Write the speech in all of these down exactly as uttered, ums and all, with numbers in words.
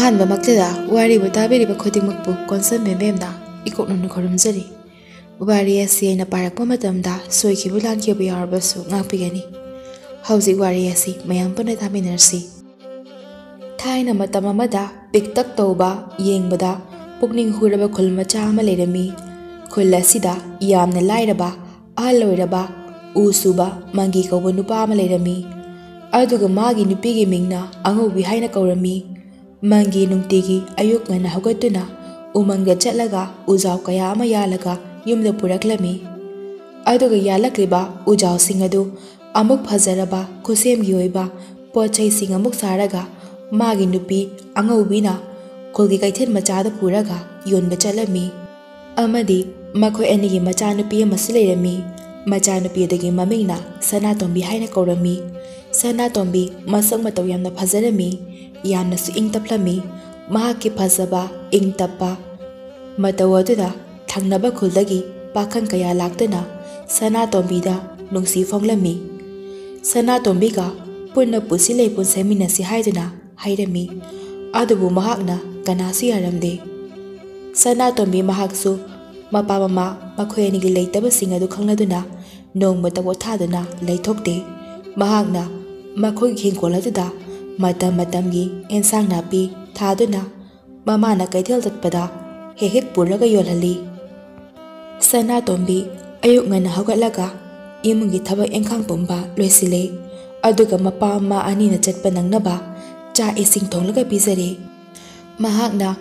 ꯑꯍꯥꯟꯕꯃꯛꯇꯗ ꯋꯥꯔꯤꯕꯨ ꯇꯥꯕꯤꯔꯤꯕ ꯈꯨꯗꯤꯡꯃꯛꯄꯨ ꯀꯣꯟꯁꯝ ꯕꯦꯝꯕꯦꯝꯅ ꯏꯀꯣꯛꯅꯅ ꯈꯨꯔꯨꯝꯖꯔꯤ꯫ ꯋꯥꯔꯤ ꯑꯁꯤ ꯑꯩꯅ ꯄꯥꯔꯛꯄ ꯃꯇꯝꯗ ꯁꯣꯏꯈꯤꯕ ꯂꯥꯟꯈꯤꯕ ꯌꯥꯎꯔꯕꯁꯨ ꯉꯥꯛꯄꯤꯒꯅꯤ꯫ ꯍꯧꯖꯤꯛ ꯋꯥꯔꯤ ꯑꯁꯤ ꯃꯌꯥꯝ ꯄꯨꯟꯅ ꯇꯥꯃꯤꯟꯅꯔꯁꯤ꯫ ꯊꯥꯏꯅ ꯃꯇꯝ ꯑꯃꯗ ꯄꯤꯛꯇꯛ ꯇꯧꯕ, ꯌꯦꯡꯕꯗ ꯄꯨꯛꯅꯤꯡ ꯍꯨꯔꯕ ꯈꯨꯜ ꯃꯆꯥ ꯑꯃ ꯂꯩꯔꯝꯃꯤ꯫ ꯈꯨꯜ ꯑꯁꯤꯗ ꯌꯥꯝꯅ ꯂꯥꯏꯔꯕ, ꯑꯍꯜ ꯑꯣꯏꯔꯕ, ꯎ ꯁꯨꯕ ꯃꯪꯒꯤ ꯀꯧꯕ ꯅꯨꯄꯥ ꯑꯃ ꯂꯩꯔꯝꯃꯤ꯫ ꯑꯗꯨꯒ ꯃꯥꯒꯤ ꯅꯨꯄꯤꯒꯤ ꯃꯤꯡꯅ ꯑꯉꯧꯕꯤ ꯍꯥꯏꯅ ꯀꯧꯔꯝꯃꯤ꯫ ꯃꯪꯒꯤ ꯅꯨꯡꯇꯤꯒꯤ ꯑꯌꯨꯛ ꯉꯟꯅ ꯍꯧꯒꯠꯇꯨꯅ ꯎꯃꯪꯗ ꯆꯠꯂꯒ ꯎꯖꯥꯎ ꯀꯌꯥ ꯑꯃ ꯌꯥꯜꯂꯒ ꯌꯨꯝꯗ ꯄꯨꯔꯛꯂꯝꯃꯤ꯫ ꯑꯗꯨꯒ ꯌꯥꯜꯂꯛꯂꯤꯕ ꯎꯖꯥꯎꯁꯤꯡ ꯑꯗꯨ ꯑꯃꯨꯛ ꯐꯖꯔꯕ ꯈꯨꯠꯁꯦꯝꯒꯤ ꯑꯣꯏꯕ ꯄꯣꯠ ꯆꯩꯁꯤꯡ ꯑꯃꯨꯛ ꯁꯥꯔꯒ ꯃꯥꯒꯤ ꯅꯨꯄꯤ ꯑꯉꯧꯕꯤꯅ ꯈꯨꯜꯒꯤ ꯀꯩꯊꯦꯜ ꯃꯆꯥꯗ ꯄꯨꯔꯒ ꯌꯣꯟꯕ ꯆꯠꯂꯝꯃꯤ꯫ ꯑꯃꯗꯤ ꯃꯈꯣꯏ ꯑꯅꯤꯒꯤ ꯃꯆꯥꯅꯨꯄꯤ ꯑꯃꯁꯨ ꯂꯩꯔꯝꯃꯤ꯫ ꯃꯆꯥꯅꯨꯄꯤ ꯑꯗꯨꯒꯤ ꯃꯃꯤꯡꯅ ꯁꯅꯥꯇꯣꯝꯕꯤ ꯍꯥꯏꯅ ꯀꯧꯔꯝꯃꯤ꯫ ꯁꯅꯥꯇꯣꯝꯕꯤ ꯃꯁꯛ ꯃꯇꯧ ꯌꯥꯝꯅ ꯐꯖꯔꯝꯃꯤ, ꯌꯥꯝꯅꯁꯨ ꯏꯪ ꯇꯞꯂꯝꯃꯤ꯫ ꯃꯍꯥꯛꯀꯤ ꯐꯖꯕ, ꯏꯪ ꯇꯞꯄ ꯃꯇꯧ ꯑꯗꯨꯗ ꯊꯪꯅꯕ ꯈꯨꯜꯗꯒꯤ ꯄꯥꯈꯪ ꯀꯌꯥ ꯂꯥꯛꯇꯨꯅ ꯁꯅꯥꯇꯣꯝꯕꯤꯗ ꯅꯨꯡꯁꯤ ꯐꯣꯡꯂꯝꯃꯤ꯫ ꯁꯅꯥꯇꯣꯝꯕꯤꯒ ꯄꯨꯟꯅ ꯄꯨꯟꯁꯤ ꯂꯩꯄꯨꯟ ꯁꯦꯝꯃꯤꯟꯅꯁꯤ ꯍꯥꯏꯗꯨꯅ ꯍꯥꯏꯔꯝꯃꯤ꯫ ꯑꯗꯨꯕꯨ ꯃꯍꯥꯛꯅ ꯀꯅꯥꯁꯨ ꯌꯥꯔꯝꯗꯦ꯫ ꯁꯅꯥꯇꯣꯝꯕꯤ ꯃꯍꯥꯛꯁꯨ ꯃꯄꯥ ꯃꯃꯥ ꯃꯈꯣꯏ ꯑꯅꯤꯒꯤ ꯂꯩꯇꯕꯁꯤꯡ ꯑꯗꯨ ꯈꯪꯂꯗꯨꯅ ꯅꯣꯡꯃꯇ ꯄꯣꯊꯥꯗꯨꯅ ꯂꯩꯊꯣꯛꯇꯦ꯫ ꯃꯍꯥꯛꯅ ꯃꯈꯣꯏꯒꯤ ꯍꯤꯡꯈꯣꯜ ꯑꯗꯨꯗ ꯃꯇꯝ ꯃꯇꯝꯒꯤ ꯑꯦꯟꯁꯥꯡ ꯅꯥꯄꯤ ꯊꯥꯗꯨꯅ ꯃꯃꯥꯅ ꯀꯩꯊꯦꯜ ꯆꯠꯄꯗ ꯍꯦꯛ ꯍꯦꯛ ꯄꯨꯔꯒ ꯌꯣꯜꯍꯜꯂꯤ꯫ ꯁꯅꯥꯇꯣꯝꯕꯤ ꯑꯌꯨꯛ ꯉꯟꯅ ꯍꯧꯒꯠꯂꯒ ꯏꯃꯨꯡꯒꯤ ꯊꯕꯛ ꯏꯪꯈꯥꯡ ꯄꯨꯝꯕ ꯂꯣꯏꯁꯤꯜꯂꯤ꯫ ꯑꯗꯨꯒ ꯃꯄꯥ ꯃꯃꯥ ꯑꯅꯤꯅ ꯆꯠꯄ ꯅꯪꯅꯕ ꯆꯥꯛ ꯏꯁꯤꯡ ꯊꯣꯡꯂꯒ ꯄꯤꯖꯔꯦ꯫ ꯃꯍꯥꯛꯅ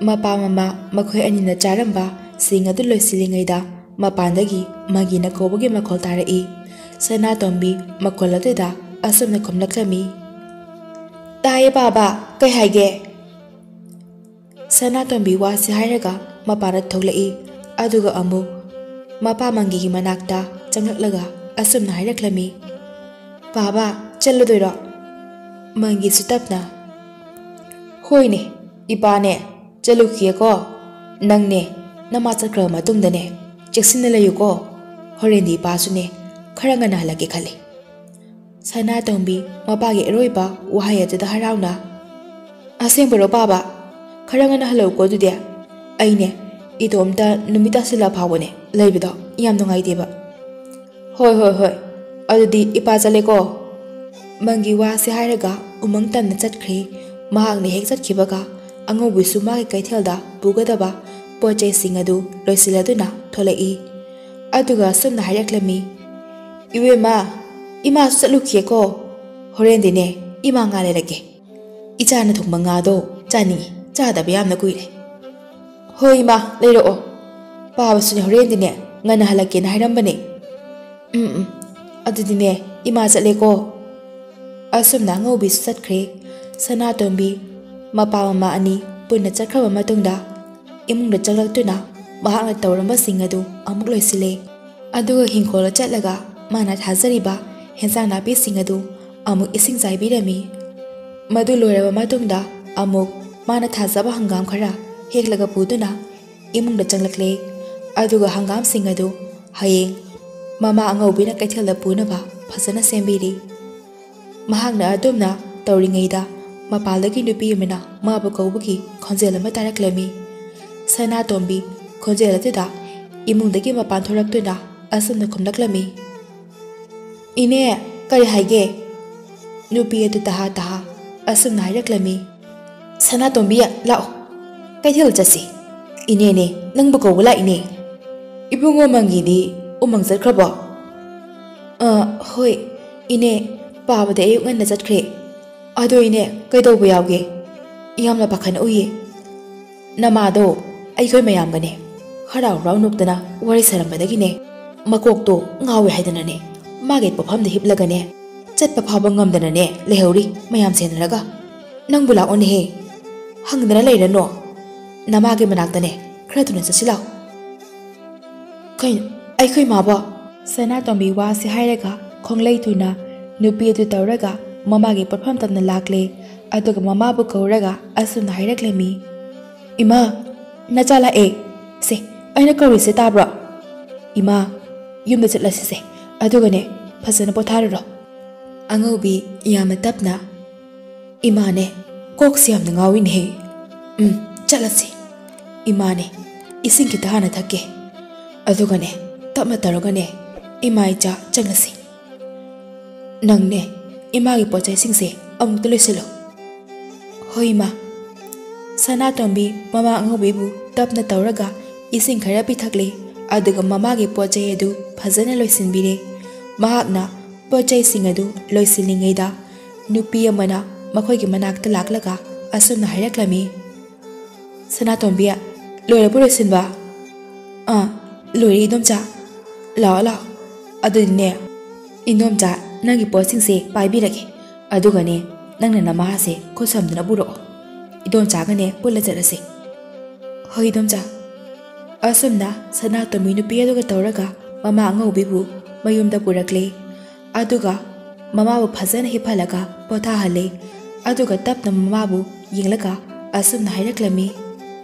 ꯃꯄꯥ ꯃꯃꯥ ꯃꯈꯣꯏ ꯑꯅꯤꯅ ꯆꯥꯔꯝꯕ ꯁꯤꯡ ꯑꯗꯨ ꯂꯣꯏꯁꯤꯜꯂꯤꯉꯩꯗ ꯃꯄꯥꯟꯗꯒꯤ ꯃꯪꯒꯤꯅ ꯀꯧꯕꯒꯤ ꯃꯈꯣꯜ ꯇꯥꯔꯛꯏ꯫ ꯁꯅꯥꯇꯣꯝꯕꯤ ꯃꯈꯣꯜ ꯑꯗꯨꯗ ꯑꯁꯨꯝꯅ ꯈꯨꯝꯂꯛꯂꯝꯃꯤ, "ꯇꯥꯏꯌꯦ ꯕꯥꯕꯥ, ꯀꯩ ꯍꯥꯏꯒꯦ?" ꯁꯅꯥꯇꯣꯝꯕꯤ ꯋꯥꯁꯤ ꯍꯥꯏꯔꯒ ꯃꯄꯥꯟꯗ ꯊꯣꯛꯂꯛꯏ꯫ ꯑꯗꯨꯒ ꯑꯃꯨꯛ ꯃꯄꯥ ꯃꯪꯒꯤꯒꯤ ꯃꯅꯥꯛꯇ ꯆꯪꯂꯛꯂꯒ ꯑꯁꯨꯝꯅ ꯍꯥꯏꯔꯛꯂꯝꯃꯤ, "ꯕꯥꯕꯥ, ꯆꯠꯂꯗꯣꯏꯔꯣ?" ꯃꯪꯒꯤꯁꯨ ꯇꯞꯅ, "ꯍꯣꯏꯅꯦ, ꯏꯄꯥꯅꯦ, ꯆꯠꯂꯨꯈꯤꯒꯦꯀꯣ꯫ ꯅꯪꯅꯦ, ꯅꯃꯥ ꯆꯠꯈ꯭ꯔꯕ ꯃꯇꯨꯡꯗꯅꯦ, ꯆꯦꯛꯁꯤꯟꯅ ꯂꯩꯌꯨꯀꯣ꯫ ꯍꯣꯔꯦꯟꯗꯤ ꯏꯄꯥꯁꯨꯅꯦ, ꯈꯔ ꯉꯟꯅ ꯍꯜꯂꯛꯀꯦ ꯈꯜꯂꯤ꯫" ꯁꯅꯥꯇꯣꯝꯕꯤ ꯃꯄꯥꯒꯤ ꯑꯔꯣꯏꯕ ꯋꯥꯍꯩ ꯑꯗꯨꯗ ꯍꯔꯥꯎꯅ, "ꯑꯁꯦꯡꯕꯔꯣ ꯄꯥꯕ? ꯈꯔ ꯉꯟꯅ ꯍꯜꯂꯛꯎꯀꯣ ꯑꯗꯨꯗꯤ꯫ ꯑꯩꯅꯦ, ꯏꯇꯣꯝꯇ ꯅꯨꯃꯤꯠ ꯇꯥꯁꯤꯜꯂꯛ ꯐꯥꯎꯕꯅꯦ ꯂꯩꯕꯗꯣ ꯌꯥꯝ ꯅꯨꯡꯉꯥꯏꯇꯦꯕ꯫" "ꯍꯣꯏ, ꯍꯣꯏ, ꯍꯣꯏ꯫ ꯑꯗꯨꯗꯤ ꯏꯄꯥ ꯆꯠꯂꯦꯀꯣ꯫" ꯃꯪꯒꯤ ꯋꯥꯁꯦ ꯍꯥꯏꯔꯒ ꯎꯃꯪ ꯇꯝꯅ ꯆꯠꯈ꯭ꯔꯦ꯫ ꯃꯍꯥꯛꯅ ꯍꯦꯛ ꯆꯠꯈꯤꯕꯒ ꯑꯉꯧꯕꯤꯁꯨ ꯃꯥꯒꯤ ꯀꯩꯊꯦꯜꯗ ꯄꯨꯒꯗꯕ ꯄꯣꯠ ꯆꯩꯁꯤꯡ ꯑꯗꯨ ꯂꯣꯏꯁꯤꯜꯂꯗꯨꯅ ꯊꯣꯛꯂꯛꯏ꯫ ꯑꯗꯨꯒ ꯑꯁꯨꯝꯅ ꯍꯥꯏꯔꯛꯂꯝꯃꯤ, "ꯏꯕꯦꯝꯃ, ꯏꯃꯥꯁꯨ ꯆꯠꯂꯨꯈꯤꯒꯦꯀꯣ꯫ ꯍꯣꯔꯦꯟꯗꯤꯅꯦ ꯏꯃꯥ ꯉꯥ ꯂꯩꯔꯛꯀꯦ꯫ ꯏꯆꯥꯅ ꯊꯣꯡꯕ ꯉꯥꯗꯣ ꯆꯥꯅꯤꯡꯉꯤ, ꯆꯥꯗꯕ ꯌꯥꯝꯅ ꯀꯨꯏꯔꯦ꯫" "ꯍꯣꯏ ꯏꯃꯥ, ꯂꯩꯔꯛꯑꯣ꯫ ꯄꯥꯕꯁꯨꯅꯦ ꯍꯣꯔꯦꯟꯗꯤꯅꯦ ꯉꯟꯅ ꯍꯜꯂꯛꯀꯦꯅ ꯍꯥꯏꯔꯝꯕꯅꯦ꯫" "ꯎꯝ, ꯎꯝ꯫ ꯑꯗꯨꯗꯤꯅꯦ ꯏꯃꯥ ꯆꯠꯂꯦꯀꯣ꯫" ꯑꯁꯨꯝꯅ ꯑꯉꯧꯕꯤꯁꯨ ꯆꯠꯈ꯭ꯔꯦ꯫ ꯁꯅꯥꯇꯣꯝꯕꯤ ꯃꯄꯥ ꯃꯃꯥ ꯑꯅꯤ ꯄꯨꯟꯅ ꯆꯠꯈ꯭ꯔꯕ ꯃꯇꯨꯡꯗ ꯏꯃꯨꯡꯗ ꯆꯪꯂꯛꯇꯨꯅ ꯃꯍꯥꯛꯅ ꯇꯧꯔꯝꯕꯁꯤꯡ ꯑꯗꯨ ꯑꯃꯨꯛ ꯂꯣꯏꯁꯤꯜꯂꯦ꯫ ꯑꯗꯨꯒ ꯍꯤꯡꯈꯣꯜꯗ ꯆꯠꯂꯒ ꯃꯥꯅ ꯊꯥꯖꯔꯤꯕ ꯍꯦꯟꯖꯥꯡ ꯅꯥꯄꯤꯁꯤꯡ ꯑꯗꯨ ꯑꯃꯨꯛ ꯏꯁꯤꯡ ꯆꯥꯏꯕꯤꯔꯝꯃꯤ꯫ ꯃꯗꯨ ꯂꯣꯏꯔꯕ ꯃꯇꯨꯡꯗ ꯑꯃꯨꯛ ꯃꯥꯅ ꯊꯥꯖꯕ ꯍꯪꯒꯥꯝ ꯈꯔ ꯍꯦꯛꯂꯒ ꯄꯨꯗꯨꯅ ꯏꯃꯨꯡꯗ ꯆꯪꯂꯛꯂꯦ꯫ ꯑꯗꯨꯒ ꯍꯪꯒꯥꯝꯁꯤꯡ ꯑꯗꯨ ꯍꯌꯦꯡ ꯃꯃꯥ ꯑꯉꯧꯕꯤꯅ ꯀꯩꯊꯦꯜꯗ ꯄꯨꯅꯕ ꯐꯖꯅ ꯁꯦꯝꯕꯤꯔꯤ꯫ ꯃꯍꯥꯛꯅ ꯑꯗꯨꯝꯅ ꯇꯧꯔꯤꯉꯩꯗ ꯃꯄꯥꯜꯗꯒꯤ ꯅꯨꯄꯤ ꯑꯃꯅ ꯃꯥꯕꯨ ꯀꯧꯕꯒꯤ ꯈꯣꯟꯖꯦꯜ ꯑꯃ ꯇꯥꯔꯛꯂꯝꯃꯤ꯫ ꯁꯅꯥꯇꯣꯝꯕꯤ ꯈꯣꯟꯖꯦꯜ ꯑꯗꯨꯗ ꯏꯃꯨꯡꯗꯒꯤ ꯃꯄꯥꯟ ꯊꯣꯔꯛꯇꯨꯅ ꯑꯁꯨꯝꯅ ꯈꯨꯝꯂꯛꯂꯝꯃꯤ, "ꯏꯅꯦ, ꯀꯔꯤ ꯍꯥꯏꯒꯦ?" ꯅꯨꯄꯤ ꯑꯗꯨ ꯇꯍꯥ ꯇꯍꯥ ꯑꯁꯨꯝꯅ ꯍꯥꯏꯔꯛꯂꯝꯃꯤ, "ꯁꯅꯥꯇꯣꯝꯕꯤ, ꯂꯥꯛꯑꯣ, ꯀꯩꯊꯦꯜ ꯆꯠꯁꯤ꯫ ꯏꯅꯦꯅꯦ, ꯅꯪꯕꯨ ꯀꯧꯕ ꯂꯥꯛꯏꯅꯦ꯫" "ꯏꯕꯨꯡꯉꯣ ꯃꯪꯒꯤꯗꯤ ꯎꯃꯪ ꯆꯠꯈ꯭ꯔꯕꯣ?" "ꯑ, ꯍꯣꯏ, ꯏꯅꯦ, ꯄꯥꯕꯗꯤ ꯑꯌꯨꯛ ꯉꯟꯅ ꯆꯠꯈ꯭ꯔꯦ꯫ ꯑꯗꯣ ꯏꯅꯦ, ꯀꯩꯗꯧꯕ ꯌꯥꯎꯒꯦ? ꯌꯥꯝꯅ ꯄꯥꯈꯠꯅ ꯎꯏꯌꯦ꯫" "ꯅꯃꯥꯗꯣ ꯑꯩꯈꯣꯏ ꯃꯌꯥꯝꯒꯅꯦ ꯍꯔꯥꯎ ꯍꯔꯥꯎ ꯅꯣꯛꯇꯅ ꯋꯥꯔꯤ ꯁꯥꯔꯝꯕꯗꯒꯤꯅꯦ, ꯃꯀꯣꯛꯇꯣ ꯉꯥꯎꯋꯦ ꯍꯥꯏꯗꯅꯅꯦ, ꯃꯥꯒꯤ ꯄꯣꯠꯐꯝꯗ ꯍꯤꯞꯂꯒꯅꯦ, ꯆꯠꯄ ꯐꯥꯎꯕ ꯉꯝꯗꯅꯅꯦ ꯂꯩꯍꯧꯔꯤ ꯃꯌꯥꯝ ꯁꯦꯟꯅꯔꯒ꯫ ꯅꯪꯕꯨ ꯂꯥꯛꯑꯣꯅꯦꯍꯦ, ꯍꯪꯗꯅ ꯂꯩꯔꯅꯣ꯫ ꯅꯃꯥꯒꯤ ꯃꯅꯥꯛꯇꯅꯦ ꯈꯔ ꯊꯨꯅ ꯆꯠꯁꯤ ꯂꯥꯛꯑꯣ꯫" "ꯀꯩꯅꯣ, ꯑꯩꯈꯣꯏ ꯃꯥꯕꯣ?" ꯁꯅꯥꯇꯣꯝꯕꯤ ꯋꯥꯁꯤ ꯍꯥꯏꯔꯒ ꯈꯣꯡꯂꯩ ꯊꯨꯅ ꯅꯨꯄꯤ ꯑꯗꯨ ꯇꯧꯔꯒ ꯃꯃꯥꯒꯤ ꯄꯣꯠꯐꯝ ꯇꯝꯅ ꯂꯥꯛꯂꯦ꯫ ꯑꯗꯨꯒ ꯃꯃꯥꯕꯨ ꯀꯧꯔꯒ ꯑꯁꯨꯝꯅ ꯍꯥꯏꯔꯛꯂꯝꯃꯤ, "ꯏꯃꯥ, ꯅꯆꯥ ꯂꯥꯛꯑꯦ꯫ ꯁꯦ, ꯑꯩꯅ ꯀꯧꯔꯤꯁꯦ ꯇꯥꯕ꯭ꯔꯣ? ꯏꯃꯥ, ꯌꯨꯝꯗ ꯆꯠꯂꯁꯤꯁꯦ꯫ ꯑꯗꯨꯒꯅꯦ, ꯐꯖꯅ ꯄꯣꯊꯥꯔꯨꯔꯣ꯫" ꯑꯉꯧꯕꯤ ꯌꯥꯝꯅ ꯇꯞꯅ, "ꯏꯃꯥꯅꯦ, ꯀꯣꯛꯁꯦ ꯌꯥꯝꯅ ꯉꯥꯎꯏꯅꯦꯍꯦ꯫ ꯎꯝ, ꯆꯠꯂꯁꯤ꯫ ꯏꯃꯥꯅꯦ, ꯏꯁꯤꯡ ꯈꯤꯇ ꯍꯥꯟꯅ ꯊꯛꯀꯦ꯫ ꯑꯗꯨꯒꯅꯦ, ꯇꯞꯅ ꯇꯧꯔꯒꯅꯦ, ꯏꯃꯥ ꯏꯆꯥ ꯆꯪꯉꯁꯤ꯫ ꯅꯪꯅꯦ, ꯏꯃꯥꯒꯤ ꯄꯣꯠ ꯆꯩꯁꯤꯡꯁꯦ ꯑꯃꯨꯛꯇ ꯂꯣꯏꯁꯤꯜꯂꯣ꯫ ꯍꯣꯏ, ꯏꯃꯥ꯫ ꯁꯅꯥꯇꯣꯝꯕꯤ ꯃꯃꯥ ꯑꯉꯧꯕꯤꯕꯨ ꯇꯞꯅ ꯇꯧꯔꯒ ꯏꯁꯤꯡ ꯈꯔ ꯄꯤꯊꯛꯂꯦ, ꯑꯗꯨꯒ ꯃꯃꯥꯒꯤ ꯄꯣꯠ ꯆꯩ ꯑꯗꯨ ꯐꯖꯅ ꯂꯣꯏꯁꯤꯟꯕꯤꯔꯦ꯫ ꯃꯍꯥꯛꯅ ꯄꯣꯠ ꯆꯩꯁꯤꯡ ꯑꯗꯨ ꯂꯣꯏꯁꯤꯜꯂꯤꯉꯩꯗ ꯅꯨꯄꯤ ꯑꯃꯅ ꯃꯈꯣꯏꯒꯤ ꯃꯅꯥꯛꯇ ꯂꯥꯛꯂꯒ ꯑꯁꯨꯝꯅ ꯍꯥꯏꯔꯛꯂꯝꯃꯤ, "ꯁꯅꯥꯇꯣꯝꯕꯤ, ꯂꯣꯏꯔꯕꯣ ꯂꯣꯏꯁꯤꯟꯕ?" "ꯑꯥ, ꯂꯣꯏꯔꯦ ꯏꯗꯣꯝꯆꯥ꯫ ꯂꯥꯛꯑꯣ, ꯂꯥꯛꯑꯣ꯫ ꯑꯗꯨꯗꯤꯅꯦ, ꯏꯗꯣꯝꯆꯥ, ꯅꯪꯒꯤ ꯄꯣꯠꯁꯤꯡꯁꯦ ꯄꯥꯏꯕꯤꯔꯒꯦ꯫ ꯑꯗꯨꯒꯅꯦ, ꯅꯪꯅ ꯅꯃꯥꯁꯦ ꯈꯨꯠ ꯁꯝꯗꯨꯅ ꯄꯨꯔꯛꯑꯣ꯫ ꯏꯗꯣꯝꯆꯥꯒꯅꯦ ꯄꯨꯜꯂ ꯆꯠꯂꯁꯤ꯫" "ꯍꯣꯏ, ꯏꯗꯣꯝꯆꯥ꯫" ꯑꯁꯨꯝꯅ ꯁꯅꯥꯇꯣꯝꯕꯤ ꯅꯨꯄꯤ ꯑꯗꯨꯒ ꯇꯧꯔꯒ ꯃꯃꯥ ꯑꯉꯧꯕꯤꯕꯨ ꯃꯌꯨꯝꯗ ꯄꯨꯔꯛꯂꯦ꯫ ꯑꯗꯨꯒ ꯃꯃꯥꯕꯨ ꯐꯖꯅ ꯍꯤꯞꯍꯜꯂꯒ ꯄꯣꯊꯥꯍꯜꯂꯦ꯫ ꯑꯗꯨꯒ ꯇꯞꯅ ꯃꯃꯥꯕꯨ ꯌꯦꯡꯂꯒ ꯑꯁꯨꯝꯅ ꯍꯥꯏꯔꯛꯂꯝꯃꯤ,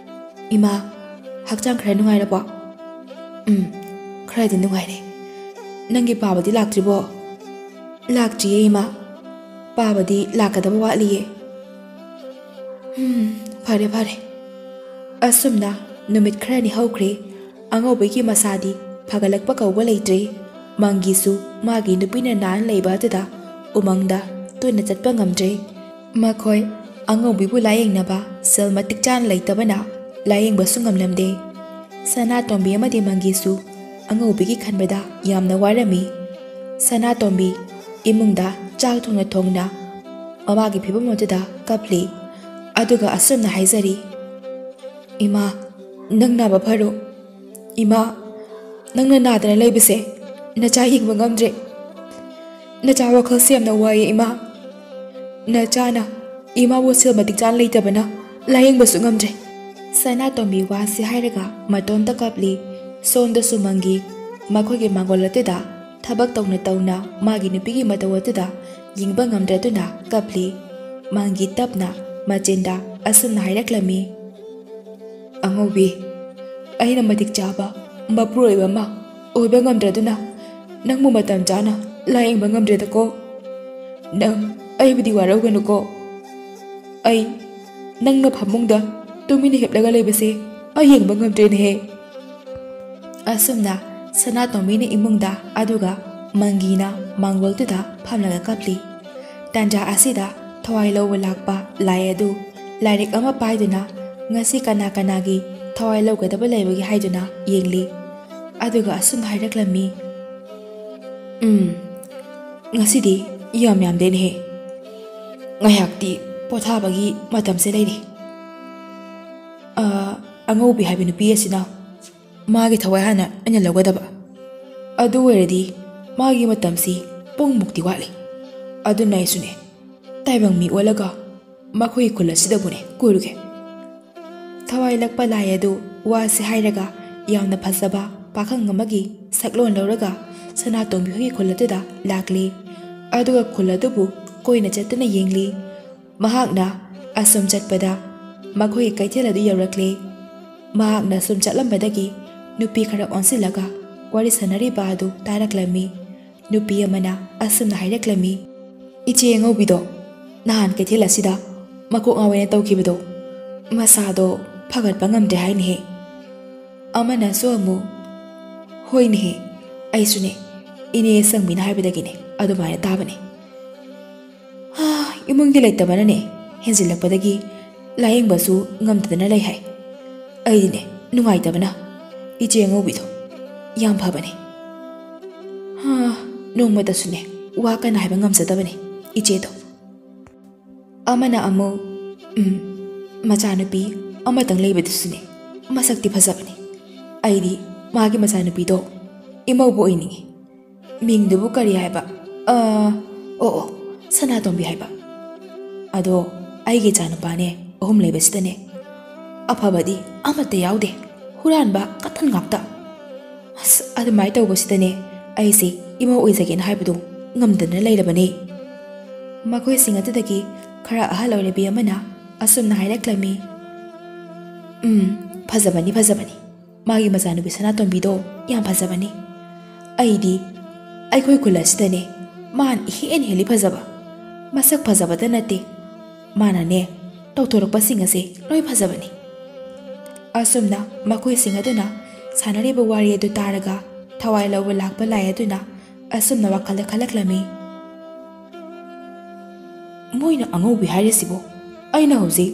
"ꯏꯃꯥ, ꯍꯛꯆꯥꯡ ꯈꯔ ꯅꯨꯡꯉꯥꯏꯔꯕꯣ?" "ꯎꯝ, ꯈꯔꯗꯤ ꯅꯨꯡꯉꯥꯏꯔꯦ꯫ ꯅꯪꯒꯤ ꯄꯥꯕꯗꯤ ꯂꯥꯛꯇ꯭ꯔꯤꯕꯣ?" "ꯂꯥꯛꯇ꯭ꯔꯤꯌꯦ, ꯏꯃꯥ꯫ ꯄꯥꯕꯗꯤ ꯂꯥꯛꯀꯗꯕ ꯋꯥꯠꯂꯤꯌꯦ꯫" "ꯎꯝ, ꯐꯔꯦ, ꯐꯔꯦ꯫" ꯑꯁꯨꯝꯅ ꯅꯨꯃꯤꯠ ꯈꯔꯅꯤ ꯍꯧꯈ꯭ꯔꯦ꯫ ꯑꯉꯧꯕꯒꯤ ꯃꯁꯥꯗꯤ ꯐꯒꯠꯂꯛꯄ ꯀꯧꯕ ꯂꯩꯇ꯭ꯔꯦ꯫ ꯃꯪꯒꯤꯁꯨ ꯃꯥꯒꯤ ꯅꯨꯄꯤꯅ ꯅꯥꯔ ꯂꯩꯕ ꯑꯗꯨꯗ ꯎꯃꯪꯗ ꯇꯣꯏꯅ ꯆꯠꯄ ꯉꯝꯗ꯭ꯔꯦ꯫ ꯃꯈꯣꯏ ꯑꯉꯧꯕꯤꯕꯨ ꯂꯥꯌꯦꯡꯅꯕ ꯁꯦꯜ ꯃꯇꯤꯛ ꯆꯥꯅ ꯂꯩꯇꯕꯅ ꯂꯥꯌꯦꯡꯕꯁꯨ ꯉꯝꯂꯝꯗꯦ꯫ ꯁꯅꯥꯇꯣꯝꯕꯤ ꯑꯃꯗꯤ ꯃꯪꯒꯤꯁꯨ ꯑꯉꯧꯕꯤꯒꯤ ꯈꯟꯕꯗ ꯌꯥꯝꯅ ꯋꯥꯔꯝꯃꯤ꯫ ꯁꯅꯥꯇꯣꯝꯕꯤ ꯏꯃꯨꯡꯗ ꯆꯥꯛ ꯊꯣꯡꯅ ꯊꯣꯡꯅ ꯃꯃꯥꯒꯤ ꯐꯤꯕꯝ ꯑꯗꯨꯗ ꯀꯞꯂꯤ꯫ ꯑꯗꯨꯒ ꯑꯁꯨꯝꯅ ꯍꯥꯏꯖꯔꯤ, "ꯏꯃꯥ, ꯅꯪ ꯅꯥꯕ ꯐꯔꯣ꯫ ꯏꯃꯥ, ꯅꯪꯅ ꯅꯥꯗꯅ ꯂꯩꯕꯁꯦ ꯅꯆꯥ ꯌꯦꯡꯕ ꯉꯝꯗ꯭ꯔꯦ꯫ ꯅꯆꯥ ꯋꯥꯈꯜꯁꯦ ꯌꯥꯝꯅ ꯋꯥꯏꯌꯦ, ꯏꯃꯥ꯫ ꯅꯆꯥꯅ ꯏꯃꯥꯕꯨ ꯁꯦꯜ ꯃꯇꯤꯛ ꯆꯥꯅ ꯂꯩꯇꯕꯅ ꯂꯥꯌꯦꯡꯕꯁꯨ ꯉꯝꯗ꯭ꯔꯦ꯫" ꯁꯅꯥꯇꯣꯝꯕꯤ ꯋꯥꯁꯤ ꯍꯥꯏꯔꯒ ꯃꯇꯣꯝꯇ ꯀꯞꯂꯤ꯫ ꯁꯣꯝꯗꯁꯨ ꯃꯪꯒꯤ ꯃꯈꯣꯏꯒꯤ ꯃꯥꯡꯒꯣꯜ ꯑꯗꯨꯗ ꯊꯕꯛ ꯇꯧꯅ ꯇꯧꯅ ꯃꯥꯒꯤ ꯅꯨꯄꯤꯒꯤ ꯃꯇꯧ ꯑꯗꯨꯗ ꯌꯦꯡꯕ ꯉꯝꯗ꯭ꯔꯗꯨꯅ ꯀꯞꯂꯤ꯫ ꯃꯪꯒꯤ ꯇꯞꯅ ꯃꯆꯤꯟꯗ ꯑꯁꯨꯝꯅ ꯍꯥꯏꯔꯛꯂꯝꯃꯤ, "ꯑꯉꯧꯕꯤ, ꯑꯩꯅ ꯃꯇꯤꯛ ꯆꯥꯕ ꯃꯄꯨꯔꯣꯏꯕ ꯑꯃ ꯑꯣꯏꯕ ꯉꯝꯗ꯭ꯔꯗꯨꯅ ꯅꯪꯕꯨ ꯃꯇꯝ ꯆꯥꯅ ꯂꯥꯌꯦꯡꯕ ꯉꯝꯗ꯭ꯔꯦꯗꯀꯣ꯫ ꯅꯪ ꯑꯩꯕꯨꯗꯤ ꯋꯥꯔꯧꯒꯅꯨꯀꯣ꯫ ꯑꯩ ꯅꯪꯅ ꯐꯃꯨꯡꯗ ꯇꯨꯃꯤꯟꯅ ꯍꯤꯞꯂꯒ ꯂꯩꯕꯁꯦ ꯑꯩ ꯌꯦꯡꯕ ꯉꯝꯗ꯭ꯔꯦꯅꯦꯍꯦ꯫ ꯑꯁꯨꯝꯅ ꯁꯅꯥꯇꯣꯝꯕꯤꯅ ꯏꯃꯨꯡꯗ, ꯑꯗꯨꯒ ꯃꯪꯒꯤꯅ ꯃꯥꯡꯒꯣꯜꯗꯨꯗ ꯐꯝꯂꯒ ꯀꯞꯂꯤ꯫ ꯇꯥꯟꯖꯥ ꯑꯁꯤꯗ ꯊꯋꯥꯏ ꯂꯧꯕ ꯂꯥꯛꯄ ꯂꯥꯏ ꯑꯗꯨ ꯂꯥꯏꯔꯤꯛ ꯑꯃ ꯄꯥꯏꯗꯨꯅ ꯉꯁꯤ ꯀꯅꯥ ꯀꯅꯥꯒꯤ ꯊꯋꯥꯏ ꯂꯧꯒꯗꯕ ꯂꯩꯕꯒꯦ ꯍꯥꯏꯗꯨꯅ ꯌꯦꯡꯂꯤ꯫ ꯑꯗꯨꯒ ꯑꯁꯨꯝꯅ ꯍꯥꯏꯔꯛꯂꯝꯃꯤ, "ꯎꯝ, ꯉꯁꯤꯗꯤ ꯌꯥꯝ ꯌꯥꯝꯗꯦꯅꯦꯍꯦ꯫ ꯉꯥꯏꯍꯥꯛꯇꯤ ꯄꯣꯊꯥꯕꯒꯤ ꯃꯇꯝꯁꯦ ꯂꯩꯔꯤ꯫ ꯑ, ꯑꯉꯧꯕꯤ ꯍꯥꯏꯕ ꯅꯨꯄꯤ ꯑꯁꯤꯅ ꯃꯥꯒꯤ ꯊꯋꯥꯏ ꯍꯥꯟꯅ ꯑꯩꯅ ꯂꯧꯒꯗꯕ꯫ ꯑꯗꯨ ꯑꯣꯏꯔꯗꯤ ꯃꯥꯒꯤ ꯃꯇꯝꯁꯤ ꯄꯨꯡꯃꯨꯛꯇꯤ ꯋꯥꯠꯂꯤ꯫ ꯑꯗꯨꯅ ꯑꯩꯁꯨꯅꯦ, ꯇꯥꯏꯕꯪ ꯃꯤ ꯑꯣꯜꯂꯒ ꯃꯈꯣꯏꯒꯤ ꯈꯨꯜ ꯑꯁꯤꯗꯕꯨꯅꯦ ꯀꯣꯏꯔꯨꯒꯦ꯫" ꯊꯋꯥꯏ ꯂꯛꯄ ꯂꯥꯏ ꯑꯗꯨ ꯋꯥꯁꯤ ꯍꯥꯏꯔꯒ ꯌꯥꯝꯅ ꯐꯖꯕ ꯄꯥꯈꯪ ꯑꯃꯒꯤ ꯁꯛꯂꯣꯟ ꯂꯧꯔꯒ ꯁꯅꯥꯇꯣꯝꯕꯤ ꯍꯣꯏꯒꯤ ꯈꯨꯜ ꯑꯗꯨꯗ ꯂꯥꯛꯂꯤ꯫ ꯑꯗꯨꯒ ꯈꯨꯜ ꯑꯗꯨꯕꯨ ꯀꯣꯏꯅ ꯆꯠꯇꯨꯅ ꯌꯦꯡꯂꯤ꯫ ꯃꯍꯥꯛꯅ ꯑꯁꯨꯝ ꯆꯠꯄꯗ ꯃꯈꯣꯏꯒꯤ ꯀꯩꯊꯦꯜ ꯑꯗꯨ ꯌꯧꯔꯛꯂꯦ꯫ ꯃꯍꯥꯛꯅ ꯁꯨꯝ ꯆꯠꯂꯝꯕꯗꯒꯤ ꯅꯨꯄꯤ ꯈꯔ ꯑꯣꯟꯁꯤꯜꯂꯒ ꯋꯥꯔꯤ ꯁꯥꯟꯅꯔꯤꯕ ꯑꯗꯨ ꯇꯥꯔꯛꯂꯝꯃꯤ꯫ ꯅꯨꯄꯤ ꯑꯃꯅ ꯑꯁꯨꯝꯅ ꯍꯥꯏꯔꯛꯂꯝꯃꯤ, "ꯏꯆꯦ ꯑꯉꯧꯕꯤꯗꯣ ꯅꯍꯥꯟ ꯀꯩꯊꯦꯜ ꯑꯁꯤꯗ ꯃꯀꯣꯛ ꯉꯥꯎꯋꯦꯅ ꯇꯧꯈꯤꯕꯗꯣ, ꯃꯁꯥꯗꯣ ꯐꯒꯠꯄ ꯉꯝꯗ꯭ꯔꯦ ꯍꯥꯏꯅꯦꯍꯦ꯫" ꯑꯃꯅꯁꯨ ꯑꯃꯨꯛ, "ꯍꯣꯏꯅꯦꯍꯦ, ꯑꯩꯁꯨꯅꯦ, ꯏꯅꯦ ꯁꯪꯕꯤꯅ ꯍꯥꯏꯕꯗꯒꯤꯅꯦ ꯑꯗꯨꯃꯥꯏꯅ ꯇꯥꯕꯅꯦ꯫ ꯍꯥ, ꯏꯃꯨꯡꯒꯤ ꯂꯩꯇꯕꯅꯅꯦ ꯍꯦꯟꯖꯤꯜꯂꯛꯄꯗꯒꯤ ꯂꯥꯌꯦꯡꯕꯁꯨ ꯉꯝꯗꯗꯅ ꯂꯩ ꯍꯥꯏ꯫ ꯑꯩꯗꯤꯅꯦ ꯅꯨꯡꯉꯥꯏꯇꯕꯅ ꯏꯆꯦ ꯑꯉꯧꯕꯤꯗꯣ ꯌꯥꯝ ꯐꯕꯅꯦ꯫ ꯍꯥ, ꯅꯣꯡꯃꯇꯁꯨꯅꯦ ꯋꯥ ꯀꯟꯅ ꯍꯥꯏꯕ ꯉꯝꯖꯗꯕꯅꯦ ꯏꯆꯦꯗꯣ꯫" ꯑꯃꯅ ꯑꯃꯨꯛ, "ꯎꯝ, ꯃꯆꯥꯅꯨꯄꯤ ꯑꯃꯇꯪ ꯂꯩꯕꯗꯨꯁꯨꯅꯦ ꯃꯁꯛꯇꯤ ꯐꯖꯕꯅꯦ꯫ ꯑꯩꯗꯤ ꯃꯥꯒꯤ ꯃꯆꯥꯅꯨꯄꯤꯗꯣ ꯏꯃꯧꯕ ꯑꯣꯏꯅꯤꯡꯉꯤ꯫ ꯃꯤꯡꯗꯨꯕꯨ ꯀꯔꯤ ꯍꯥꯏꯕ? ꯑ, ꯑꯣ, ꯑꯣ, ꯁꯅꯥꯇꯣꯝꯕꯤ ꯍꯥꯏꯕ꯫ ꯑꯗꯣ ꯑꯩꯒꯤ ꯏꯆꯥꯅꯨꯄꯥꯅꯦ ꯑꯍꯨꯝ ꯂꯩꯕꯁꯤꯗꯅꯦ ꯑꯐꯕꯗꯤ ꯑꯃꯠꯇ ꯌꯥꯎꯗꯦ, ꯍꯨꯔꯥꯟꯕ ꯀꯇꯟ ꯉꯥꯛꯇ꯫ ꯑꯁ, ꯑꯗꯨꯃꯥꯏꯅ ꯇꯧꯕꯁꯤꯗꯅꯦ ꯑꯩꯁꯦ ꯏꯃꯧ ꯑꯣꯏꯖꯒꯦꯅ ꯍꯥꯏꯕꯗꯣ ꯉꯝꯗꯅ ꯂꯩꯔꯕꯅꯦ꯫" ꯃꯈꯣꯏꯁꯤꯡ ꯑꯗꯨꯗꯒꯤ ꯈꯔ ꯑꯍꯜ ꯑꯣꯏꯔꯕꯤ ꯑꯃꯅ ꯑꯁꯨꯝꯅ ꯍꯥꯏꯔꯛꯂꯝꯃꯤ, "ꯎꯝ, ꯐꯖꯕꯅꯤ, ꯐꯖꯕꯅꯤ꯫ ꯃꯥꯒꯤ ꯃꯆꯥꯅꯨꯄꯤ ꯁꯅꯥꯇꯣꯝꯕꯤꯗꯣ ꯌꯥꯝ ꯐꯖꯕꯅꯤ꯫ ꯑꯩꯗꯤ ꯑꯩꯈꯣꯏ ꯈꯨꯜ ꯑꯁꯤꯗꯅꯦ ꯃꯥꯅ ꯏꯍꯦꯟ ꯍꯦꯜꯂꯤ ꯐꯖꯕ꯫ ꯃꯁꯛ ꯐꯖꯕꯇ ꯅꯠꯇꯦ, ꯃꯥꯅꯅꯦ ꯇꯧꯊꯣꯔꯛꯄꯁꯤꯡ ꯑꯁꯤ ꯂꯣꯏ ꯐꯖꯕꯅꯤ꯫ ꯑꯁꯨꯝꯅ ꯃꯈꯣꯏꯁꯤꯡ ꯑꯗꯨꯅ ꯁꯥꯟꯅꯔꯤꯕ ꯋꯥꯔꯤ ꯑꯗꯨ ꯇꯥꯔꯒ ꯊꯋꯥꯏ ꯂꯧꯕ ꯂꯥꯛꯄ ꯂꯥꯏ ꯑꯗꯨꯅ ꯑꯁꯨꯝꯅ ꯋꯥꯈꯜꯗ ꯈꯜꯂꯛꯂꯝꯃꯤ꯫ "ꯃꯣꯏꯅ ꯑꯉꯧꯕꯤ ꯍꯥꯏꯔꯤꯁꯤꯕꯨ ꯑꯩꯅ ꯍꯧꯖꯤꯛ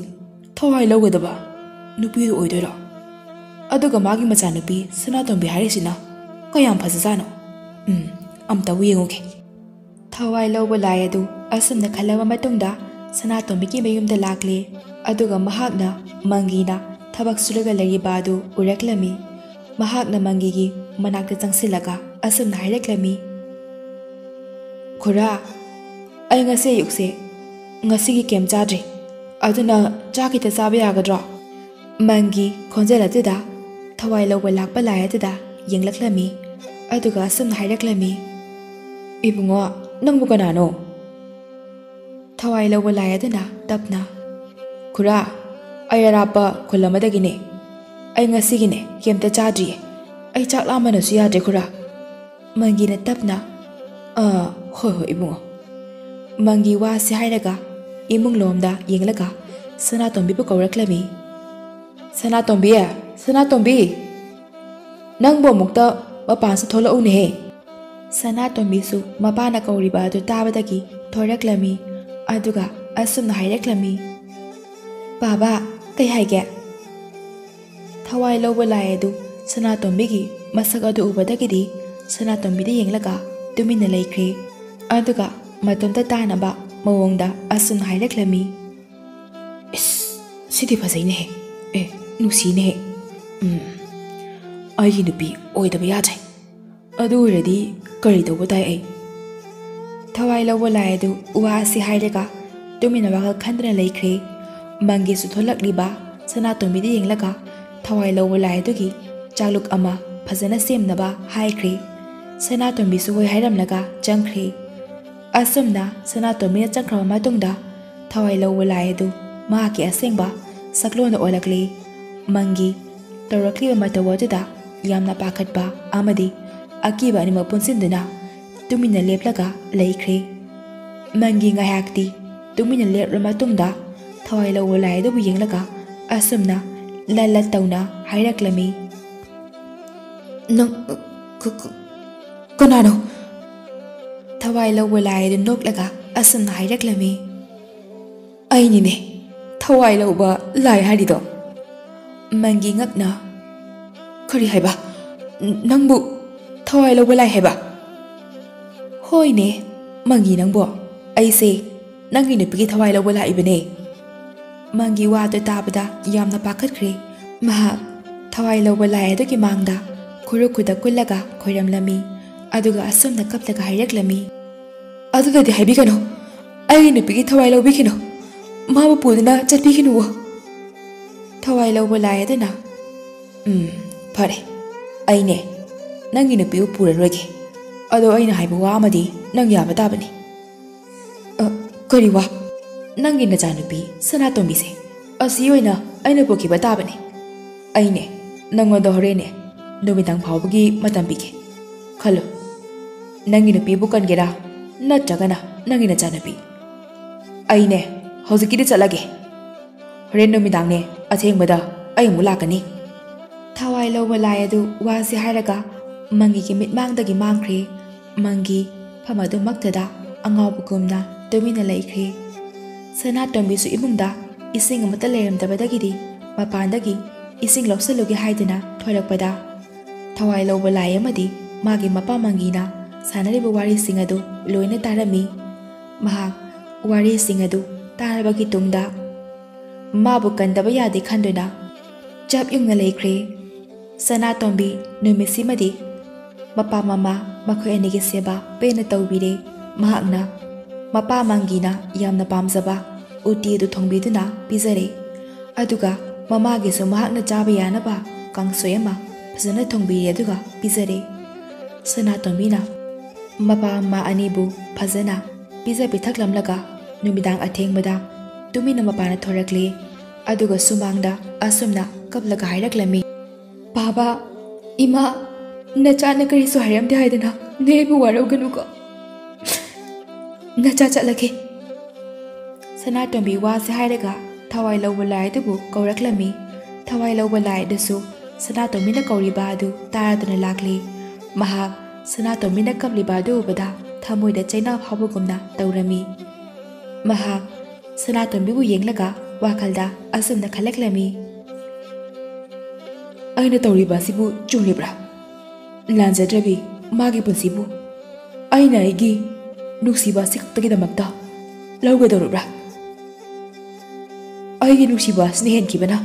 ꯊꯋꯥꯏ ꯂꯧꯒꯗꯕ ꯅꯨꯄꯤꯗꯨ ꯑꯣꯏꯗꯣꯏꯔꯣ? ꯑꯗꯨꯒ ꯃꯥꯒꯤ ꯃꯆꯥꯅꯨꯄꯤ ꯁꯅꯥꯇꯣꯝꯕꯤ ꯍꯥꯏꯔꯤꯁꯤꯅ ꯀꯌꯥꯝ ꯐꯖꯖꯥꯠꯅꯣ? ꯎꯝ, ꯑꯝꯇꯕꯨ ꯌꯦꯡꯉꯨꯒꯦ꯫" ꯊꯋꯥꯏ ꯂꯧꯕ ꯂꯥꯏ ꯑꯗꯨ ꯑꯁꯨꯝꯅ ꯈꯜꯂꯕ ꯃꯇꯨꯡꯗ ꯁꯅꯥꯇꯣꯝꯕꯤꯒꯤ ꯃꯌꯨꯝꯗ ꯂꯥꯛꯂꯦ꯫ ꯑꯗꯨꯒ ꯃꯍꯥꯛꯅ ꯃꯪꯒꯤꯅ ꯊꯕꯛ ꯁꯨꯔꯒ ꯂꯩꯔꯤꯕ ꯑꯗꯨ ꯎꯔꯛꯂꯝꯃꯤ꯫ ꯃꯍꯥꯛꯅ ꯃꯪꯒꯤꯒꯤ ꯃꯅꯥꯛꯇ ꯆꯪꯁꯤꯜꯂꯒ ꯑꯁꯨꯝꯅ ꯍꯥꯏꯔꯛꯂꯝꯃꯤ, "ꯈꯨꯔꯥ, ꯑꯩ ꯉꯁꯤ ꯑꯌꯨꯛꯁꯦ ꯉꯁꯤꯒꯤ ꯀꯩꯝ ꯆꯥꯗ꯭ꯔꯤ, ꯑꯗꯨꯅ ꯆꯥꯛ ꯈꯤꯇ ꯆꯥꯕ ꯌꯥꯒꯗ꯭ꯔꯣ?" ꯃꯪꯒꯤ ꯈꯣꯟꯖꯦꯜ ꯑꯗꯨꯗ ꯊꯋꯥꯏ ꯂꯧꯕ ꯂꯥꯛꯄ ꯂꯥꯏ ꯑꯗꯨꯗ ꯌꯦꯡꯂꯛꯂꯝꯃꯤ꯫ ꯑꯗꯨꯒ ꯑꯁꯨꯝꯅ ꯍꯥꯏꯔꯛꯂꯝꯃꯤ, "ꯏꯕꯨꯡꯉꯣ, ꯅꯪꯕꯨ ꯀꯅꯥꯅꯣ?" ꯊꯋꯥꯏ ꯂꯧꯕ ꯂꯥꯏ ꯑꯗꯨꯅ ꯇꯞꯅ, "ꯈꯨꯔꯥ, ꯑꯩ ꯑꯔꯥꯞꯄ ꯈꯨꯜ ꯑꯃꯗꯒꯤꯅꯦ꯫ ꯑꯩ ꯉꯁꯤꯒꯤꯅꯦ ꯀꯩꯝꯇ ꯆꯥꯗ꯭ꯔꯤꯌꯦ꯫ ꯑꯩ ꯆꯥꯛ ꯂꯥꯝꯕꯅꯁꯨ ꯌꯥꯗ꯭ꯔꯦ, ꯈꯨꯔꯥ꯫" ꯃꯪꯒꯤꯅ ꯇꯞꯅ, "ꯑꯥ, ꯍꯣꯏ, ꯍꯣꯏ, ꯏꯕꯨꯡꯉꯣ꯫" ꯃꯪꯒꯤ ꯋꯥꯁꯤ ꯍꯥꯏꯔꯒ ꯏꯃꯨꯡ ꯂꯣꯝꯗ ꯌꯦꯡꯂꯒ ꯁꯅꯥꯇꯣꯝꯕꯤꯕꯨ ꯀꯧꯔꯛꯂꯝꯃꯤ꯫ "ꯁꯅꯥꯇꯣꯝꯕꯤ, ꯁꯅꯥꯇꯣꯝꯕꯤ, ꯅꯪꯕꯨ ꯑꯃꯨꯛꯇ ꯃꯄꯥꯟꯁꯨ ꯊꯣꯛꯂꯛꯎꯅꯦꯍꯦ꯫" ꯁꯅꯥꯇꯣꯝꯕꯤꯁꯨ ꯃꯄꯥꯅ ꯀꯧꯔꯤꯕ ꯑꯗꯨ ꯇꯥꯕꯗꯒꯤ ꯊꯣꯔꯛꯂꯝꯃꯤ꯫ ꯑꯗꯨꯒ ꯑꯁꯨꯝꯅ ꯍꯥꯏꯔꯛꯂꯝꯃꯤ, "ꯄꯥꯕ, ꯀꯩ ꯍꯥꯏꯒꯦ?" ꯊꯋꯥꯏ ꯂꯧꯕ ꯂꯥꯏ ꯑꯗꯨ ꯁꯅꯥꯇꯣꯝꯕꯤꯒꯤ ꯃꯁꯛ ꯑꯗꯨ ꯎꯕꯗꯒꯤꯗꯤ ꯁꯅꯥꯇꯣꯝꯕꯤꯗ ꯌꯦꯡꯂꯒ ꯇꯨꯃꯤꯟꯅ ꯂꯩꯈ꯭ꯔꯦ꯫ ꯑꯗꯨꯒ ꯃꯇꯣꯝꯇ ꯇꯥꯅꯕ ꯃꯑꯣꯡꯗ ꯑꯁꯨꯝꯅ ꯍꯥꯏꯔꯛꯂꯝꯃꯤ, "ꯏꯁ, ꯁꯤꯗꯤ ꯐꯖꯩꯅꯦꯍꯦ꯫ ꯑꯦ, ꯅꯨꯡꯁꯤꯅꯦꯍꯦ꯫ ꯎꯝ, ꯑꯩꯒꯤ ꯅꯨꯄꯤ ꯑꯣꯏꯗꯕ ꯌꯥꯗ꯭ꯔꯦ꯫ ꯑꯗꯨ ꯑꯣꯏꯔꯗꯤ ꯀꯔꯤ ꯇꯧꯕ ꯇꯥꯏ ꯑꯩ?" ꯊꯋꯥꯏ ꯂꯧꯕ ꯂꯥꯏ ꯑꯗꯨ ꯋꯥ ꯑꯁꯤ ꯍꯥꯏꯔꯒ ꯇꯨꯃꯤꯟꯅ ꯋꯥꯈꯜ ꯈꯟꯗꯨꯅ ꯂꯩꯈ꯭ꯔꯦ꯫ ꯃꯪꯒꯤꯁꯨ ꯊꯣꯛꯂꯛꯂꯤꯕ ꯁꯅꯥꯇꯣꯝꯕꯤꯗ ꯌꯦꯡꯂꯒ ꯊꯋꯥꯏ ꯂꯧꯕ ꯂꯥꯏ ꯑꯗꯨꯒꯤ ꯆꯥꯛꯂꯨꯛ ꯑꯃ ꯐꯖꯅ ꯁꯦꯝꯅꯕ ꯍꯥꯏꯈ꯭ꯔꯦ꯫ ꯁꯅꯥꯇꯣꯝꯕꯤꯁꯨ ꯍꯣꯏ ꯍꯥꯏꯔꯝꯂꯒ ꯆꯪꯈ꯭ꯔꯦ꯫ ꯑꯁꯨꯝꯅ ꯁꯅꯥꯇꯣꯝꯕꯤꯅ ꯆꯪꯈ꯭ꯔꯕ ꯃꯇꯨꯡꯗ ꯊꯋꯥꯏ ꯂꯧꯕ ꯂꯥꯏ ꯑꯗꯨ ꯃꯍꯥꯛꯀꯤ ꯑꯁꯦꯡꯕ ꯁꯛꯂꯣꯟꯗ ꯑꯣꯜꯂꯛꯂꯦ꯫ ꯃꯪꯒꯤ ꯇꯧꯔꯛꯂꯤꯕ ꯃꯇꯧ ꯑꯗꯨꯗ ꯌꯥꯝꯅ ꯄꯥꯈꯠꯄ ꯑꯃꯗꯤ ꯑꯀꯤꯕ ꯑꯅꯤꯃꯛ ꯄꯨꯟꯁꯤꯟꯗꯨꯅ ꯇꯨꯃꯤꯟꯅ ꯂꯦꯞꯂꯒ ꯂꯩꯈ꯭ꯔꯦ꯫ ꯃꯪꯒꯤ ꯉꯥꯏꯍꯥꯛꯇꯤ ꯇꯨꯃꯤꯟꯅ ꯂꯦꯞꯂꯕ ꯃꯇꯨꯡꯗ ꯊꯋꯥꯏ ꯂꯧꯕ ꯂꯥꯏ ꯑꯗꯨꯕꯨ ꯌꯦꯡꯂꯒ ꯑꯁꯨꯝꯅ ꯂꯠ ꯂꯠ ꯇꯧꯅ ꯍꯥꯏꯔꯛꯂꯝꯃꯤ꯫ "ꯅꯪ ꯀ-, ꯀ-, ꯀꯅꯥꯅꯣ?" ꯊꯋꯥꯏ ꯂꯧꯕ ꯂꯥꯏ ꯑꯗꯨ ꯅꯣꯛꯂꯒ ꯑꯁꯨꯝꯅ ꯍꯥꯏꯔꯛꯂꯝꯃꯤ꯫ "ꯑꯩꯅꯤꯅꯦ, ꯊꯋꯥꯏ ꯂꯧꯕ ꯂꯥꯏ ꯍꯥꯏꯔꯤꯗꯣ꯫" ꯃꯪꯒꯤ ꯉꯛꯅ, "ꯀꯔꯤ ꯍꯥꯏꯕ? ꯅꯪꯕꯨ ꯊꯋꯥꯏ ꯂꯧꯕ ꯂꯥꯏ ꯍꯥꯏꯕ?" "ꯍꯣꯏꯅꯦ, ꯃꯪꯒꯤ ꯅꯪꯕꯣ, ꯑꯩꯁꯦ ꯅꯪꯒꯤ ꯅꯨꯄꯤꯒꯤ ꯊꯋꯥꯏ ꯂꯧꯕ ꯂꯥꯛꯏꯕꯅꯦ꯫" ꯃꯪꯒꯤ ꯋꯥꯗꯨ ꯇꯥꯕꯗ ꯌꯥꯝꯅ ꯄꯥꯈꯠꯈ꯭ꯔꯦ꯫ ꯃꯍꯥꯛ ꯊꯋꯥꯏ ꯂꯧꯕ ꯂꯥꯏ ꯑꯗꯨꯒꯤ ꯃꯥꯡꯗ ꯈꯨꯔꯨ ꯈꯨꯗ ꯀꯨꯜꯂꯒ ꯈꯣꯏꯔꯝꯂꯝꯃꯤ꯫ ꯑꯗꯨꯒ ꯑꯁꯨꯝꯅ ꯀꯞꯂꯒ ꯍꯥꯏꯔꯛꯂꯝꯃꯤ꯫ "ꯑꯗꯨꯗꯗꯤ ꯍꯥꯏꯕꯤꯒꯅꯨ, ꯑꯩꯒꯤ ꯅꯨꯄꯤꯒꯤ ꯊꯋꯥꯏ ꯂꯧꯕꯤꯒꯅꯨ, ꯃꯥꯕꯨ ꯄꯨꯗꯨꯅ ꯆꯠꯄꯤꯒꯅꯨꯋꯣ꯫" ꯊꯋꯥꯏ ꯂꯧꯕ ꯂꯥꯏ ꯑꯗꯨꯅ, "ꯎꯝ, ꯐꯔꯦ, ꯑꯩꯅꯦ ꯅꯪꯒꯤ ꯅꯨꯄꯤꯕꯨ ꯄꯨꯔꯔꯣꯏꯒꯦ꯫ ꯑꯗꯣ ꯑꯩꯅ ꯍꯥꯏꯕ ꯋꯥ ꯑꯃꯗꯤ ꯅꯪ ꯌꯥꯕ ꯇꯥꯕꯅꯤ꯫" "ꯑ, ꯀꯔꯤ ꯋꯥ?" "ꯅꯪꯒꯤ ꯅꯆꯥꯅꯨꯄꯤ ꯁꯅꯥꯇꯣꯝꯕꯤꯁꯦ ꯑꯁꯤ ꯑꯣꯏꯅ ꯑꯩꯅ ꯄꯨꯈꯤꯕ ꯇꯥꯕꯅꯤ꯫ ꯑꯩꯅꯦ ꯅꯪꯉꯣꯟꯗ ꯍꯣꯔꯦꯟꯅꯦ ꯅꯨꯃꯤꯗꯥꯡ ꯐꯥꯎꯕꯒꯤ ꯃꯇꯝ ꯄꯤꯒꯦ꯫ ꯈꯜꯂꯨ, ꯅꯪꯒꯤ ꯅꯨꯄꯤꯕꯨ ꯀꯟꯒꯦꯔꯥ, ꯅꯠꯇ꯭ꯔꯒꯅ ꯅꯪꯒꯤ ꯅꯆꯥꯅꯨꯄꯤ? ꯑꯩꯅꯦ ꯍꯧꯖꯤꯛꯀꯤꯗꯤ ꯆꯠꯂꯒꯦ꯫ ꯍꯣꯔꯦꯟ ꯅꯨꯃꯤꯗꯥꯡꯅꯦ ꯑꯊꯦꯡꯕꯗ ꯑꯩ ꯑꯃꯨꯛ ꯂꯥꯛꯀꯅꯤ꯫" ꯊꯋꯥꯏ ꯂꯧꯕ ꯂꯥꯏ ꯑꯗꯨ ꯋꯥꯁꯤ ꯍꯥꯏꯔꯒ ꯃꯪꯒꯤꯒꯤ ꯃꯤꯠꯃꯥꯡꯗꯒꯤ ꯃꯥꯡꯈ꯭ꯔꯦ꯫ ꯃꯪꯒꯤ ꯐꯝ ꯑꯗꯨꯃꯛꯇꯗ ꯑꯉꯥꯎꯕꯒꯨꯝꯅ ꯇꯨꯃꯤꯟꯅ ꯂꯩꯈ꯭ꯔꯦ꯫ ꯁꯅꯥꯇꯣꯝꯕꯤꯁꯨ ꯏꯃꯨꯡꯗ ꯏꯁꯤꯡ ꯑꯃꯠꯇ ꯂꯩꯔꯝꯗꯕꯗꯒꯤꯗꯤ ꯃꯄꯥꯟꯗꯒꯤ ꯏꯁꯤꯡ ꯂꯧꯁꯜꯂꯨꯒꯦ ꯍꯥꯏꯗꯨꯅ ꯊꯣꯔꯛꯄꯗ, ꯊꯋꯥꯏ ꯂꯧꯕ ꯂꯥꯏ ꯑꯃꯗꯤ ꯃꯥꯒꯤ ꯃꯄꯥ ꯃꯪꯒꯤꯅ ꯁꯥꯟꯅꯔꯤꯕ ꯋꯥꯔꯤꯁꯤꯡ ꯑꯗꯨ ꯂꯣꯏꯅ ꯇꯥꯔꯝꯃꯤ꯫ ꯃꯍꯥꯛ ꯋꯥꯔꯤꯁꯤꯡ ꯑꯗꯨ ꯇꯥꯔꯕꯒꯤ ꯇꯨꯡꯗ ꯃꯥꯕꯨ ꯀꯟꯗꯕ ꯌꯥꯗꯦ ꯈꯟꯗꯨꯅ ꯆꯞ ꯌꯨꯡꯅ ꯂꯩꯈ꯭ꯔꯦ꯫ ꯁꯅꯥꯇꯣꯝꯕꯤ ꯅꯨꯃꯤꯠꯁꯤꯃꯗꯤ ꯃꯄꯥ ꯃꯃꯥ ꯃꯈꯣꯏ ꯑꯅꯤꯒꯤ ꯁꯦꯕꯥ ꯄꯦꯟꯅ ꯇꯧꯕꯤꯔꯦ꯫ ꯃꯍꯥꯛꯅ ꯃꯄꯥ ꯃꯪꯒꯤꯅ ꯌꯥꯝꯅ ꯄꯥꯝꯖꯕ ꯎꯇꯤ ꯑꯗꯨ ꯊꯣꯡꯕꯤꯗꯨꯅ ꯄꯤꯖꯔꯦ꯫ ꯑꯗꯨꯒ ꯃꯃꯥꯒꯤꯁꯨ ꯃꯍꯥꯛꯅ ꯆꯥꯕ ꯌꯥꯅꯕ ꯀꯥꯡꯁꯣꯏ ꯑꯃ ꯐꯖꯅ ꯊꯣꯡꯕꯤꯔꯦ ꯑꯗꯨꯒ ꯄꯤꯖꯔꯦ꯫ ꯁꯅꯥꯇꯣꯝꯕꯤꯅ ꯃꯄꯥ ꯃꯃꯥ ꯑꯅꯤꯕꯨ ꯐꯖꯅ ꯄꯤꯖ ꯄꯤꯊꯛꯂꯝꯂꯒ ꯅꯨꯃꯤꯗꯥꯡ ꯑꯊꯦꯡꯕꯗ ꯇꯨꯃꯤꯟꯅ ꯃꯄꯥꯟꯗ ꯊꯣꯔꯛꯂꯦ꯫ ꯑꯗꯨꯒ ꯁꯨꯃꯥꯡꯗ ꯑꯁꯨꯝꯅ ꯀꯞꯂꯒ ꯍꯥꯏꯔꯛꯂꯝꯃꯤ, "ꯕꯥꯕꯥ, ꯏꯃꯥ, ꯅꯆꯥꯅ ꯀꯔꯤꯁꯨ ꯍꯥꯏꯔꯝꯗꯦ ꯍꯥꯏꯗꯅ ꯅꯣꯏꯕꯨ ꯋꯥꯔꯧꯒꯅꯨꯀꯣ꯫ ꯅꯆꯥ ꯆꯠꯂꯒꯦ꯫" ꯁꯅꯥꯇꯣꯝꯕꯤ ꯋꯥꯁꯦ ꯍꯥꯏꯔꯒ ꯊꯋꯥꯏ ꯂꯧꯕ ꯂꯥꯏ ꯑꯗꯨꯕꯨ ꯀꯧꯔꯛꯂꯝꯃꯤ꯫ ꯊꯋꯥꯏ ꯂꯧꯕ ꯂꯥꯏ ꯑꯗꯨꯁꯨ ꯁꯅꯥꯇꯣꯝꯕꯤꯅ ꯀꯧꯔꯤꯕ ꯑꯗꯨ ꯇꯥꯔꯗꯨꯅ ꯂꯥꯛꯂꯤ꯫ ꯃꯍꯥꯛ ꯁꯅꯥꯇꯣꯝꯕꯤꯅ ꯀꯞꯂꯤꯕ ꯑꯗꯨ ꯎꯕꯗ ꯊꯃꯣꯏꯗ ꯆꯩꯅꯥ ꯐꯥꯎꯕꯒꯨꯝꯅ ꯇꯧꯔꯝꯃꯤ꯫ ꯃꯍꯥꯛ ꯁꯅꯥꯇꯣꯝꯕꯤꯕꯨ ꯌꯦꯡꯂꯒ ꯋꯥꯈꯜꯗ ꯑꯁꯨꯝꯅ ꯈꯜꯂꯛꯂꯝꯃꯤ, "ꯑꯩꯅ ꯇꯧꯔꯤꯕ ꯑꯁꯤꯕꯨ ꯆꯨꯝꯂꯤꯕ꯭ꯔꯥ? ꯂꯥꯟꯖꯗ꯭ꯔꯕꯤ ꯃꯥꯒꯤ ꯄꯨꯟꯁꯤꯕꯨ ꯑꯩꯅ ꯑꯩꯒꯤ ꯅꯨꯡꯁꯤꯕ ꯑꯁꯤ ꯈꯛꯇꯒꯤꯗꯃꯛꯇ ꯂꯧꯒꯗꯧꯔꯕ꯭ꯔꯥ? ꯑꯩꯒꯤ ꯅꯨꯡꯁꯤꯕ ꯑꯁꯤꯅ ꯍꯦꯟꯈꯤꯕꯅ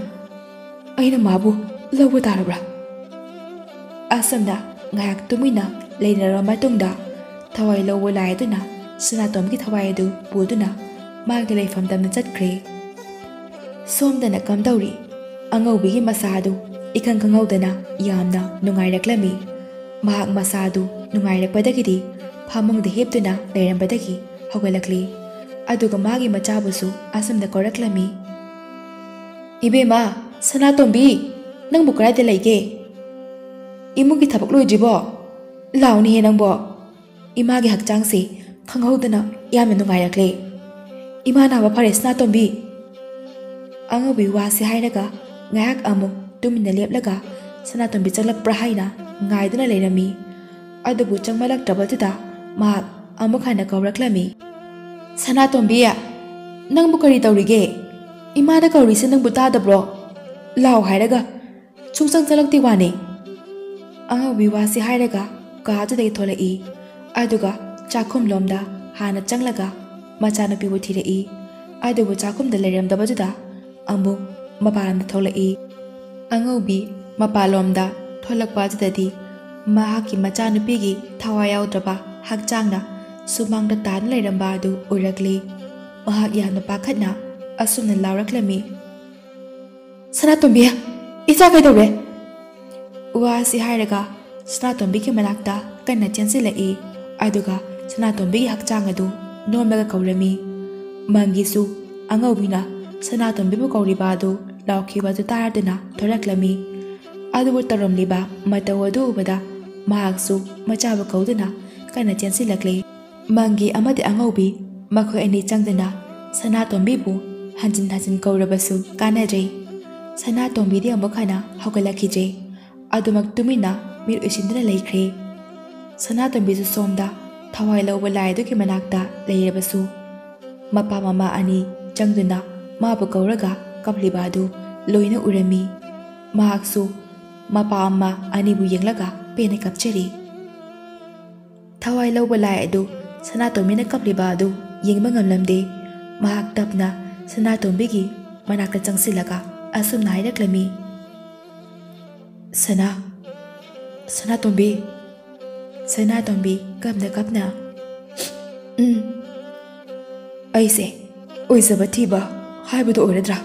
ꯑꯩꯅ ꯃꯥꯕꯨ ꯂꯧꯕ ꯇꯥꯔꯕ꯭ꯔꯥ?" ꯑꯁꯨꯝꯅ ꯉꯥꯏꯍꯥꯛ ꯇꯨꯃꯤꯟꯅ ꯂꯩꯅꯔꯕ ꯃꯇꯨꯡꯗ ꯊꯋꯥꯏ ꯂꯧꯕ ꯂꯥꯏ ꯑꯗꯨꯅ ꯁꯅꯥꯇꯣꯝꯕꯤꯒꯤ ꯊꯋꯥꯏ ꯑꯗꯨ ꯄꯨꯗꯨꯅ ꯃꯥꯒꯤ ꯂꯩꯐꯝ ꯇꯝꯅ ꯆꯠꯈ꯭ꯔꯦ꯫ ꯁꯣꯝꯗꯅ ꯀꯝꯗꯧꯔꯤ? ꯑꯉꯧꯕꯤꯒꯤ ꯃꯁꯥ ꯑꯗꯨ ꯏꯈꯪ ꯈꯪꯍꯧꯗꯅ ꯌꯥꯝꯅ ꯅꯨꯡꯉꯥꯏꯔꯛꯂꯝꯃꯤ꯫ ꯃꯍꯥꯛ ꯃꯁꯥ ꯑꯗꯨ ꯅꯨꯡꯉꯥꯏꯔꯛꯄꯗꯒꯤꯗꯤ ꯐꯃꯨꯡꯗ ꯍꯤꯞꯇꯨꯅ ꯂꯩꯔꯝꯕꯗꯒꯤ ꯍꯧꯒꯠꯂꯛꯂꯤ꯫ ꯑꯗꯨꯒ ꯃꯥꯒꯤ ꯃꯆꯥꯕꯨꯁꯨ ꯑꯁꯨꯝꯅ ꯀꯧꯔꯛꯂꯝꯃꯤ, "ꯏꯕꯦꯝꯃ, ꯁꯅꯥꯇꯣꯝꯕꯤ, ꯅꯪꯕꯨ ꯀꯗꯥꯏꯗ ꯂꯩꯒꯦ? ꯏꯃꯨꯡꯒꯤ ꯊꯕꯛ ꯂꯣꯏꯗ꯭ꯔꯤꯕꯣ? ꯂꯥꯎꯅꯦꯍꯦ ꯅꯪꯕꯣ꯫ ꯏꯃꯥꯒꯤ ꯍꯛꯆꯥꯡꯁꯦ ꯈꯪꯍꯧꯗꯅ ꯌꯥꯝꯅ ꯅꯨꯡꯉꯥꯏꯔꯛꯂꯦ꯫ ꯏꯃꯥ ꯅꯥꯕ ꯐꯔꯦ, ꯁꯅꯥꯇꯣꯝꯕꯤ꯫" ꯑꯉꯧꯕꯤ ꯋꯥꯁꯤ ꯍꯥꯏꯔꯒ ꯉꯥꯏꯍꯥꯛ ꯑꯃꯨꯛ ꯇꯨꯃꯤꯟꯅ ꯂꯦꯞꯂꯒ ꯁꯅꯥꯇꯣꯝꯕꯤ ꯆꯪꯂꯛꯄ꯭ꯔꯥ ꯍꯥꯏꯅ ꯉꯥꯏꯗꯨꯅ ꯂꯩꯔꯝꯃꯤ꯫ ꯑꯗꯨꯕꯨ ꯆꯪꯃꯜꯂꯛꯇ꯭ꯔꯕꯗꯨꯗ ꯃꯍꯥꯛ ꯑꯃꯨꯛ ꯍꯟꯅ ꯀꯧꯔꯛꯂꯝꯃꯤ, "ꯁꯅꯥꯇꯣꯝꯕꯤ, ꯅꯪꯕꯨ ꯀꯔꯤ ꯇꯧꯔꯤꯒꯦ? ꯏꯃꯥꯅ ꯀꯧꯔꯤꯁꯦ ꯅꯪꯕꯨ ꯇꯥꯗꯕ꯭ꯔꯣ? ꯂꯥꯎ ꯍꯥꯏꯔꯒ ꯁꯨꯡꯆꯪ ꯆꯪꯂꯛꯇꯦ ꯋꯥꯅꯦ꯫" ꯑꯉꯧꯕꯤ ꯋꯥꯁꯤ ꯍꯥꯏꯔꯒ ꯀꯥꯗꯨꯗꯒꯤ ꯊꯣꯛꯂꯛꯏ꯫ ꯑꯗꯨꯒ ꯆꯥꯛꯈꯨꯝꯂꯣꯝꯗ ꯍꯥꯟꯅ ꯆꯪꯂꯒ ꯃꯆꯥꯅꯨꯄꯤꯕꯨ ꯊꯤꯔꯛꯏ꯫ ꯑꯗꯨꯕꯨ ꯆꯥꯛꯈꯨꯝꯗ ꯂꯩꯔꯝꯗꯕꯗꯨꯗ ꯑꯃꯨꯛ ꯃꯄꯥꯟꯗ ꯊꯣꯛꯂꯛꯏ꯫ ꯑꯉꯧꯕꯤ ꯃꯄꯥꯟꯂꯣꯝꯗ ꯊꯣꯛꯂꯛꯄ ꯑꯗꯨꯗꯗꯤ ꯃꯍꯥꯛꯀꯤ ꯃꯆꯥꯅꯨꯄꯤꯒꯤ ꯊꯋꯥꯏ ꯌꯥꯎꯗ꯭ꯔꯕ ꯍꯛꯆꯥꯡꯅ ꯁꯨꯃꯥꯡꯗ ꯇꯥꯗꯨꯅ ꯂꯩꯔꯝꯕ ꯑꯗꯨ ꯎꯔꯛꯂꯤ꯫ ꯃꯍꯥꯛ ꯌꯥꯝꯅ ꯄꯥꯈꯠꯅ ꯑꯁꯨꯝꯅ ꯂꯥꯎꯔꯛꯂꯝꯃꯤ, "ꯁꯅꯥꯇꯣꯝꯕꯤ, ꯏꯆꯥ ꯀꯩꯗꯧꯔꯦ?" ꯋꯥ ꯑꯁꯤ ꯍꯥꯏꯔꯒ ꯁꯅꯥꯇꯣꯝꯕꯤꯒꯤ ꯃꯅꯥꯛꯇ ꯀꯟꯅ ꯆꯦꯟꯁꯤꯜꯂꯛꯏ꯫ ꯑꯗꯨꯒ ꯁꯅꯥꯇꯣꯝꯕꯤꯒꯤ ꯍꯛꯆꯥꯡ ꯑꯗꯨ ꯅꯣꯝꯂꯒ ꯀꯧꯔꯝꯃꯤ꯫ ꯃꯪꯒꯤꯁꯨ ꯑꯉꯧꯕꯤꯅ ꯁꯅꯥꯇꯣꯝꯕꯤꯕꯨ ꯀꯧꯔꯤꯕ ꯑꯗꯨ ꯂꯥꯎꯈꯤꯕ ꯑꯗꯨ ꯇꯥꯔꯗꯨꯅ ꯊꯣꯔꯛꯂꯝꯃꯤ꯫ ꯑꯗꯨꯕꯨ ꯇꯧꯔꯝꯂꯤꯕ ꯃꯇꯧ ꯑꯗꯨ ꯎꯕꯗ ꯃꯍꯥꯛꯁꯨ ꯃꯆꯥꯕꯨ ꯀꯧꯗꯨꯅ ꯀꯟꯅ ꯆꯦꯟꯁꯤꯜꯂꯛꯂꯦ꯫ ꯃꯪꯒꯤ ꯑꯃꯗꯤ ꯑꯉꯧꯕꯤ ꯃꯈꯣꯏ ꯑꯅꯤ ꯆꯪꯗꯨꯅ ꯁꯅꯥꯇꯣꯝꯕꯤꯕꯨ ꯍꯟꯖꯤꯟ ꯍꯟꯖꯤꯟ ꯀꯧꯔꯕꯁꯨ ꯀꯥꯟꯅꯗ꯭ꯔꯦ꯫ ꯁꯅꯥꯇꯣꯝꯕꯤꯗꯤ ꯑꯃꯨꯛ ꯍꯟꯅ ꯍꯧꯒꯠꯂꯛꯈꯤꯗ꯭ꯔꯦ꯫ ꯑꯗꯨꯃꯛ ꯇꯨꯃꯤꯟꯅ ꯃꯤꯠ ꯎꯏꯁꯤꯟꯗꯨꯅ ꯂꯩꯈ꯭ꯔꯦ꯫ ꯁꯅꯥꯇꯣꯝꯕꯤꯁꯨ ꯁꯣꯝꯗ ꯊꯋꯥꯏ ꯂꯧꯕ ꯂꯥꯏ ꯑꯗꯨꯒꯤ ꯃꯅꯥꯛꯇ ꯂꯩꯔꯕꯁꯨ, ꯃꯄꯥ ꯃꯃꯥ ꯑꯅꯤ ꯆꯪꯗꯨꯅ ꯃꯥꯕꯨ ꯀꯧꯔꯒ ꯀꯞꯂꯤꯕ ꯑꯗꯨ ꯂꯣꯏꯅ ꯎꯔꯝꯃꯤ꯫ ꯃꯍꯥꯛꯁꯨ ꯃꯄꯥ ꯃꯃꯥ ꯑꯅꯤꯕꯨ ꯌꯦꯡꯂꯒ ꯄꯦꯟꯅ ꯀꯞꯆꯔꯤ꯫ ꯊꯋꯥꯏ ꯂꯧꯕ ꯂꯥꯏ ꯑꯗꯨ ꯁꯅꯥꯇꯣꯝꯕꯤꯅ ꯀꯞꯂꯤꯕ ꯑꯗꯨ ꯌꯦꯡꯕ ꯉꯝꯂꯝꯗꯦ꯫ ꯃꯍꯥꯛ ꯇꯞꯅ ꯁꯅꯥꯇꯣꯝꯕꯤꯒꯤ ꯃꯅꯥꯛꯇ ꯆꯪꯁꯤꯜꯂꯒ ꯑꯁꯨꯝꯅ ꯍꯥꯏꯔꯛꯂꯝꯃꯤ, "ꯁꯅꯥ, ꯁꯅꯥꯇꯣꯝꯕꯤ, ꯁꯅꯥꯇꯣꯝꯕꯤ ꯀꯞꯅ ꯀꯞꯅ, ꯎꯝ, ꯑꯩꯁꯦ ꯑꯣꯏꯖꯕ ꯊꯤꯕ ꯍꯥꯏꯕꯗꯨ ꯑꯣꯏꯔꯗ꯭ꯔꯥ?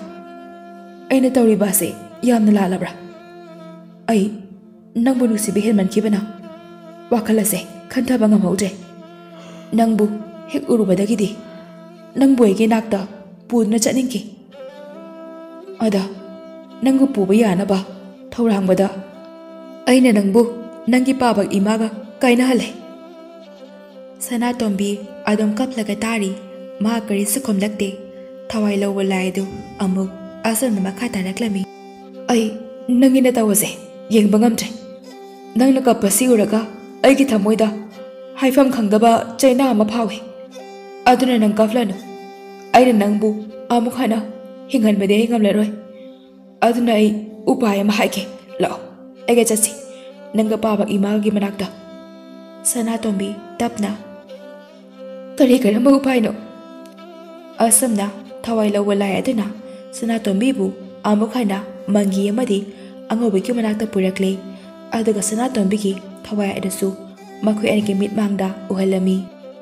ꯑꯩꯅ ꯇꯧꯔꯤꯕ ꯑꯁꯦ ꯌꯥꯝꯅ ꯂꯥꯜꯂꯕ꯭ꯔꯥ? ꯑꯩ ꯅꯪꯕꯨ ꯅꯨꯡꯁꯤꯕ ꯍꯦꯟꯃꯟꯈꯤꯕꯅ ꯋꯥꯈꯜ ꯑꯁꯦ ꯈꯟꯊꯕ ꯉꯝꯍꯧꯗ꯭ꯔꯦ꯫ ꯅꯪꯕꯨ ꯍꯦꯛ ꯎꯔꯨꯕꯗꯒꯤꯗꯤ ꯅꯪꯕꯨ ꯑꯩꯒꯤ ꯅꯥꯛꯇ ꯄꯨꯗꯨꯅ ꯆꯠꯅꯤꯡꯈꯤ꯫ ꯑꯗ ꯅꯪꯕꯨ ꯄꯨꯕ ꯌꯥꯅꯕ ꯊꯧꯔꯥꯡꯕꯗ ꯑꯩꯅ ꯅꯪꯕꯨ ꯅꯪꯒꯤ ꯄꯥꯕꯛ ꯏꯃꯥꯒ ꯀꯥꯏꯅꯍꯜꯂꯦ꯫" ꯁꯅꯥꯇꯣꯝꯕꯤ ꯑꯗꯨꯝ ꯀꯞꯂꯒ ꯇꯥꯔꯤ꯫ ꯃꯍꯥꯛ ꯀꯔꯤꯁꯨ ꯈꯨꯝꯂꯛꯇꯦ꯫ ꯊꯋꯥꯏ ꯂꯧꯕ ꯂꯥꯏ ꯑꯗꯨ ꯑꯃꯨꯛ ꯑꯁꯨꯝꯅ ꯃꯈꯥ ꯇꯥꯔꯛꯂꯝꯃꯤ, "ꯑꯩ ꯅꯪꯒꯤ ꯅꯇꯧ ꯑꯁꯦ ꯌꯦꯡꯕ ꯉꯝꯗ꯭ꯔꯦ꯫ ꯅꯪꯅ ꯀꯞꯄꯁꯤ ꯎꯔꯒ ꯑꯩꯒꯤ ꯊꯃꯣꯏꯗ ꯍꯥꯏꯐꯝ ꯈꯪꯗꯕ ꯆꯩꯅꯥ ꯑꯃ ꯐꯥꯎꯏ꯫ ꯑꯗꯨꯅ ꯅꯪ ꯀꯞꯂꯅꯨ꯫ ꯑꯩꯅ ꯅꯪꯕꯨ ꯑꯃꯨꯛ ꯍꯟꯅ ꯍꯤꯡꯍꯟꯕꯗꯤ ꯑꯩ ꯉꯝꯂꯔꯣꯏ꯫ ꯑꯗꯨꯅ ꯑꯩ ꯎꯄꯥꯏ ꯑꯃ ꯍꯥꯏꯒꯦ꯫ ꯂꯥꯛꯑꯣ, ꯑꯩꯒ ꯆꯠꯁꯤ, ꯅꯪꯒ ꯄꯥꯕ ꯏꯃꯥꯒꯤ ꯃꯅꯥꯛꯇ꯫" ꯁꯅꯥꯇꯣꯝꯕꯤ ꯇꯞꯅ, "ꯀꯔꯤ ꯀꯔꯝꯕ ꯎꯄꯥꯏꯅꯣ?" ꯑꯁꯨꯝꯅ ꯊꯋꯥꯏ ꯂꯧꯕ ꯂꯥꯏ ꯑꯗꯨꯅ ꯁꯅꯥꯇꯣꯝꯕꯤꯕꯨ ꯑꯃꯨꯛ ꯍꯟꯅ ꯃꯪꯒꯤ ꯑꯃꯗꯤ ꯑꯉꯧꯕꯤꯒꯤ ꯃꯅꯥꯛꯇ ꯄꯨꯔꯛꯂꯦ꯫ ꯑꯗꯨꯒ ꯁꯅꯥꯇꯣꯝꯕꯤꯒꯤ ꯊꯋꯥꯏ ꯑꯗꯨꯁꯨ ꯃꯈꯣꯏ ꯑꯅꯤꯒꯤ ꯃꯤꯠꯃꯥꯡꯗ ꯎꯍꯜꯂꯝꯃꯤ꯫